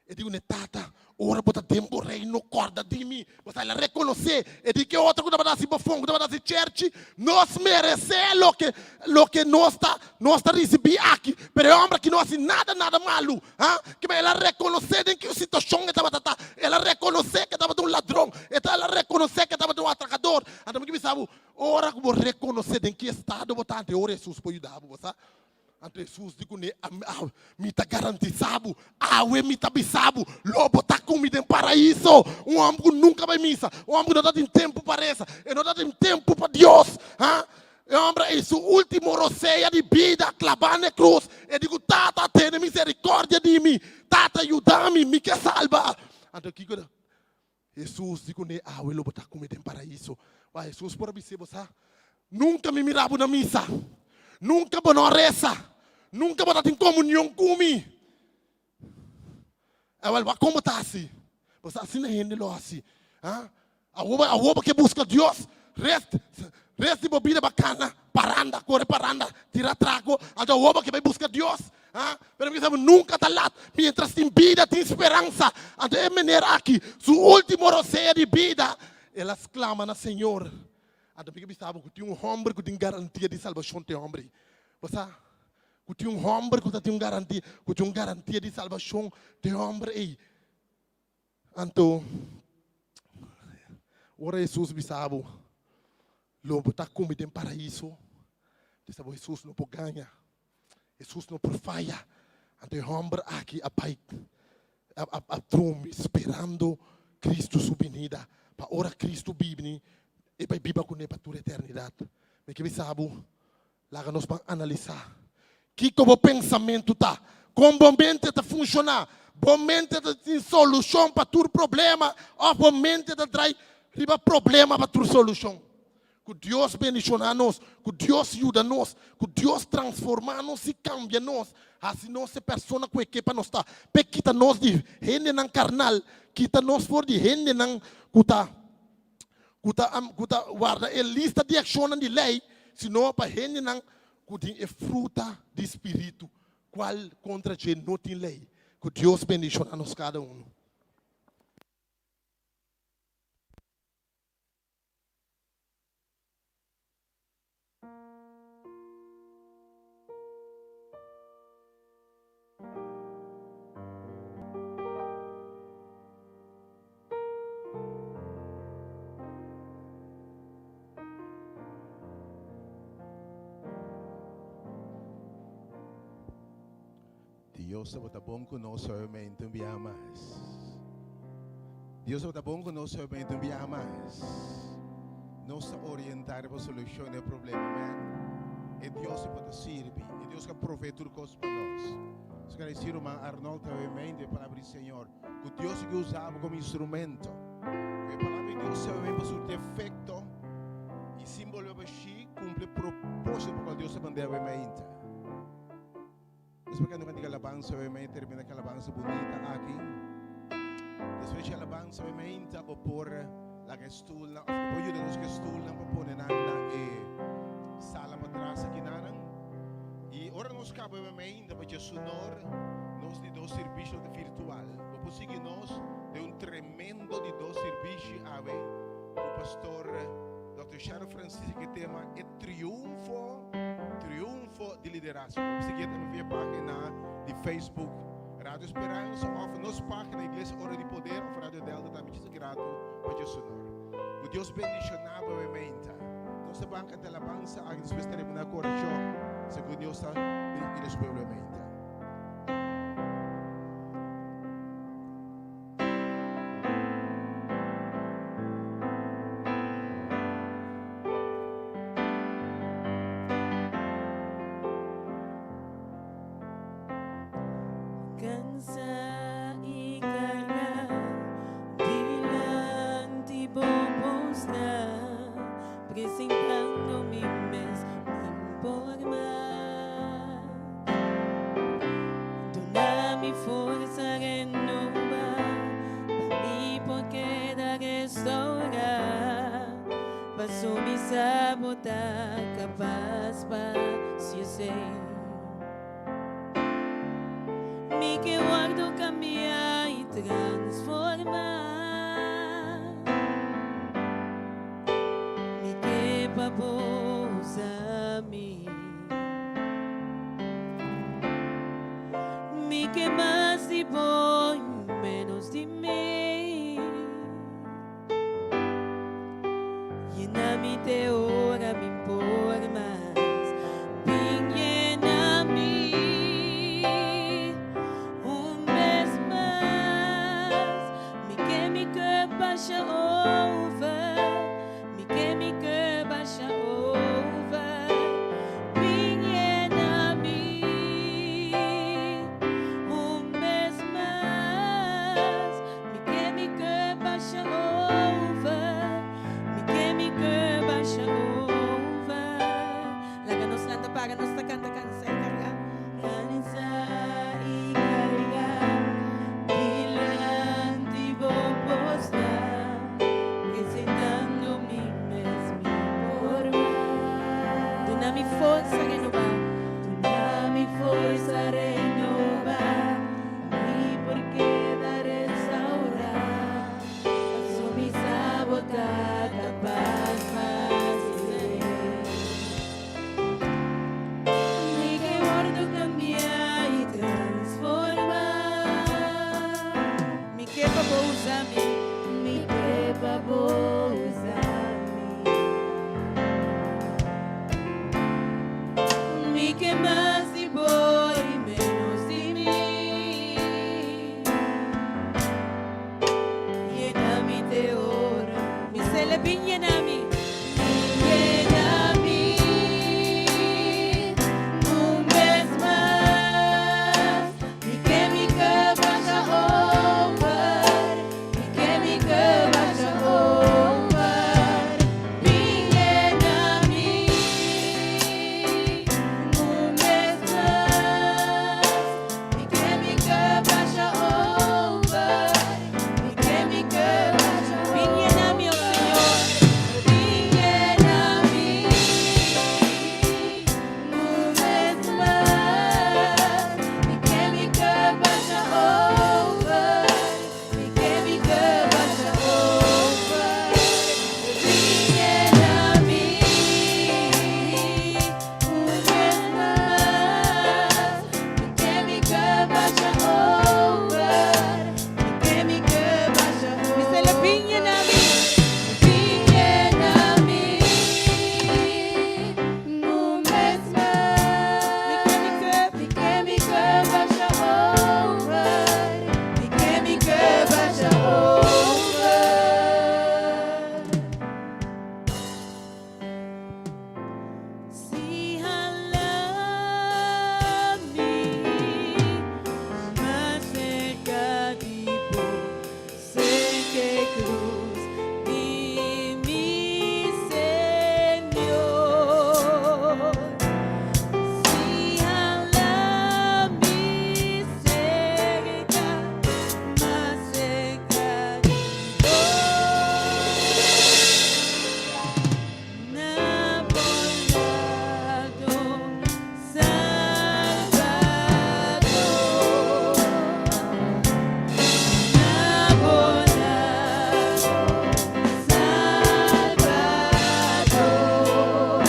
E di kuné, Tata, ora bo ta den bo reino, kòrda di mi. Pasobra el a rekonosé. E di ke otro ku tabata hasi bofon, ku tabata hasi chèrchi, nos meresé loke loke nos ta nos ta risibí aki. Pero e hòmber aki no hasi nada, nada malu. Ha? Kiba el a rekonosé den ki situashon e tabata ta. El a rekonosé ku e tabata un ladron. E ta el a rekonosé ku e tabata un atrakador. Anto mi ke bisa bo, Ora ku bo rekonosé den ki estado bo ta, anto e ora Hesus por yuda bo, bo sa. Anto Hesus di kuné, Mi ta garantisá bo, awe mi ta bisa bo, lo bo ta ku mi den Paraiso. Un hòmber ku nunka bai misa, un hòmber ku no ta tin tempu pa resa, e no ta tin tempu pa Dios, ha? E hòmber ei su último rosea di bida klabá na e krus, e di ku, Tata, tene miserikòrdia di mi. Tata, yuda mi, mi ke salba. Anto kiko Hesus di kuné, Awe lo bo ta ku mi den Paraiso. Wak, Hesus por a bis'é, Bo sa, nunka mi mira bo na misa, nunka bo no a resa, nunka bo ta tin komunion ku mi. Awel, wak kon bo ta hasi? Bo sa asina hende lo hasi. Ha? Awor bo, awor bo ke buska Dios, rest, rest di bo bida bo a kana paranda, kore paranda, tira trago, anto awor bo ke bai buska Dios. Ha? Pero mi ke sa bo nunka ta lat, mientras tin bida tin speransa. Anto e meneer aki, su ultimo rosea di bida, el a sklama na Señor. Anto mi ke bisa bo ku tin un homber ku tin garantia di salbashon te homber ei. Bo sa? Ku tin un hòmber ku ta tin un garantia, ku tin un garantia di salbashon den e hòmber ei. Anto, ora Hesus bisa bo, Lo bo ta ku mi den Paraiso, bisa bo, Hesus no por gaña, Hesus no por faya. Anto e hòmber aki a bai, a drumi sperando Kristu su binida, pa ora Kristu bini, e bai biba kuné pa tur eternidat. Mi ke bisa bo, Laga nos ban analisá. Kiko bo pensamentu ta? Kon bo mente ta funshoná? Bo mente ta tin solushon pa tur problema òf bo mente ta drai riba problema pa tur solushon? Ku Dios bendishoná nos, ku Dios yuda nos, ku Dios transformá nos i kambia nos, hasi nos e persona ku e ke pa nos ta. P'e kita nos di hendenan karnal, kita nos for di hendenan ku ta. ku ta ku ta warda e lista di akshonnan di lei, sino pa hendenan ku tin e fruta di spiritu, kual kontra dje no tin lei. Ku Dios bendishona nos kada unu. Dios tabata bon ku nos solamente un biaha mas. Dios tabata bon ku nos solamente un biaha mas. Nos ta orientá riba solushon di e problema, amèn. E Dios ku bo ta sirbi, e Dios ku a provee tur kos pa nos. Nos gradisí ruman Arnold tambe di e palabra di Señor, ku Dios sigui usa bo komo instrumento. Ku e palabra di Dios tambe por surti efekto i sin bolbe bashí kumpli e propósito pa kual Dios a mand'é awe mainta. Despues ku nos alabansa awe mainta, termina ku alabansa bunita aki. Despues di alabansa awe mainta bo por laga e stulnan of bo por yuda nos ku e stulnan pa pone nan na e sala patras akinanan. I ora nos kaba awe mainta pa djesunor nos di dos sirbishi lo ta virtual. Bo por sigui nos den un tremendo di dos sirbishi awe ku pastor Dòkter Sharon Francisca ku e tema E Triunfo Triunfo di Liderazgo. Bo por sigui tambe via pagina di Facebook Radio Speransa of nos pagina Iglesia Ora di Poder of Radio Delta tambe djis grato pa djis honor. Ku Dios bendiciona bo e meinta. Nos ta ban canta alabansa aki despues termina cu oracion segun Dios ta dirigi nos pueblo e meinta. Cansa y carga dilanti bo postra, presentando mi mes min por mas. Duna mi forsa renova pa mi por keda restaura, paso mi sa bo ta capas pa haci esey. Mi ke wordo cambia y transforma. Mi ke pa bo usa mi. Mi ke mas di bo y menos di mi. Yena mi te ora mi por mas. Bin yena mi un bes mas. Mi ke mi ke basha over. Mi ke mi ke basha over. Bin yena mi un bes mas. forsa renobá. Duna mi forsa renobá. Mi por keda restaurá. Paso mi sa bo ta kapas mas lihé. Mi ke wòrdu kambiá i transformá. Mi ke pa bo usa mi. Mi ke pa bo usa mi. Mi ke mas di bo i ménos di mi. Yena mi te ora. Mi sele bin yena mi. Yena mi un bes mas. Mi ke mi cup basha over. Mi ke mi cup basha over. Bin yena mi un bes mas. Mi ke mi cup basha over. Mi ke mi cup basha Bin yena mi, oh Señor. Bin yena mi un bes mas. Mi ke mi cup basha over. Mi ke mi cup basha over. Bin yena mi un bes mas. Mi ke mi cup basha over. Mi ke mi cup basha Mi sele bin yena mi. Bin yena mi un bes mas. Mi ke mi cup. Mi ke mi cup basha over. Mi ke mi cup basha over. Si hala mi mas serka di bo, serka e krus di mi Señor. Si hala mi serka, mas serka di bo. Na bo lado, Salbador. Na bo lado, Salbador.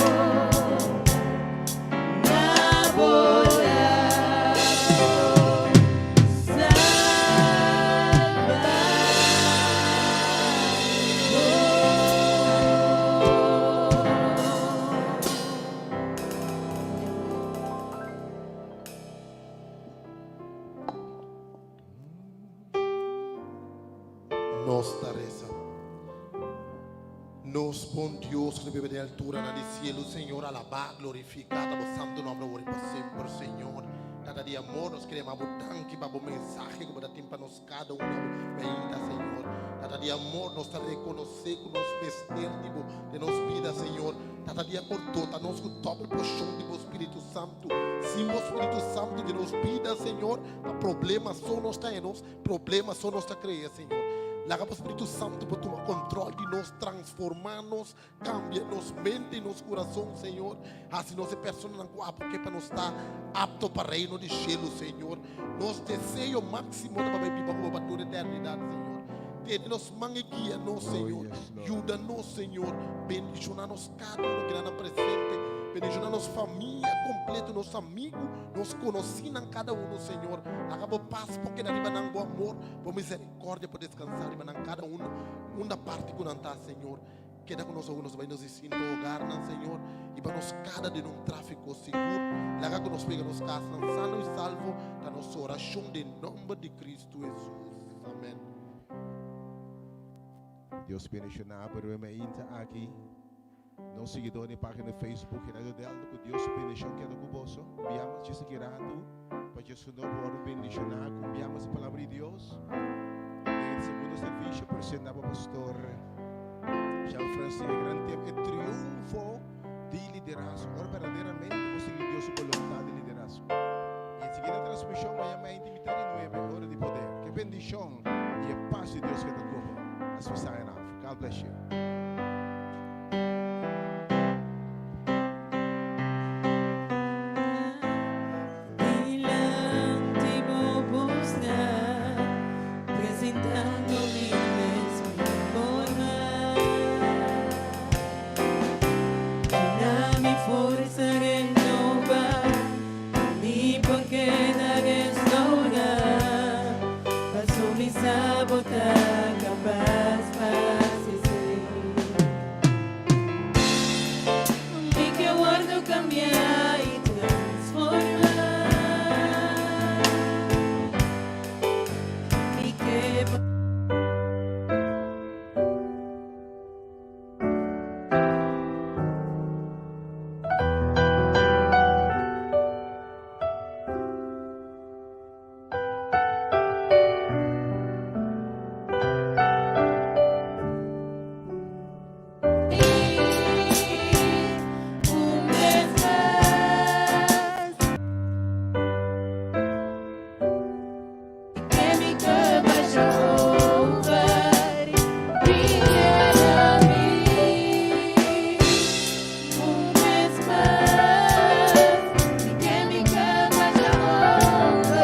Na bo lado, Salbador. Nos ta resa. Nos bon Dios ku ta biba den altura na di sielu, Señor, alabá, glorifiká ta bo santu nòmber awor i pa semper, Señor. Tata di amor, nos ke yama bo danki pa bo mensahe ku bo ta tin pa nos kada un mainta, Señor. Tata di amor, nos ta rekonosé ku nos mester di bo den nos bida, Señor. Tata di amor, dota nos ku dòbel porshon di bo Spiritu Santu. Sin bo Spiritu Santu den nos bida, Señor, ta problema so nos ta nos, problema so nos ta krea, Señor. Laga bo Spiritu Santu por tuma kontròl di nos, transformá nos, kambia nos mente i nos kurason, Señor. Hasi nos e personanan ku abo ke pa nos ta apto pa reino di shelu, Señor. Nos deseo máksimo ta pa bai biba ku bo pa tur eternidat, Señor. Tene nos man i guia nos, Oh, Señor. yes, Lord. Yuda nos, Señor. Bendishoná nos kada un ku nan presente. Bendishoná nos famia kompleto, nos amigu, nos konosínan kada un, Señor. Laga bo pas por keda riba nan bo amor, bo miserikòrdia por deskansá riba nan kada un, unda parti ku nan ta, Señor. Keda ku nos nos bai nos distinto hogarnan, Señor. I pa nos kada den un tráfiko sigur. Laga ku nos pega nos kasnan sano i salvo. Ta nos orashon den nòmber di Kristu Hesus. Amèn. Dios bendishoná bo mainta aki. Nos siguidó na página di Facebook, Radio Delta, ku Dios bendishon keda ku boso. Biamos djis aki ratu, pa Hesus no bendishoná, kumbiamos e palabra di Dios. Den segundo servisio, presentá pa pastor Jean Francisco, gran tema, e triunfo di liderazgo. Ora berdaderamente bo sigui Dios su boluntat di liderazgo. I e siguiente transmishon, mañan mitar di 9, Ora di Poder. Ku bendishon i e pas di Dios keda ku bo. As we sign off. God bless you.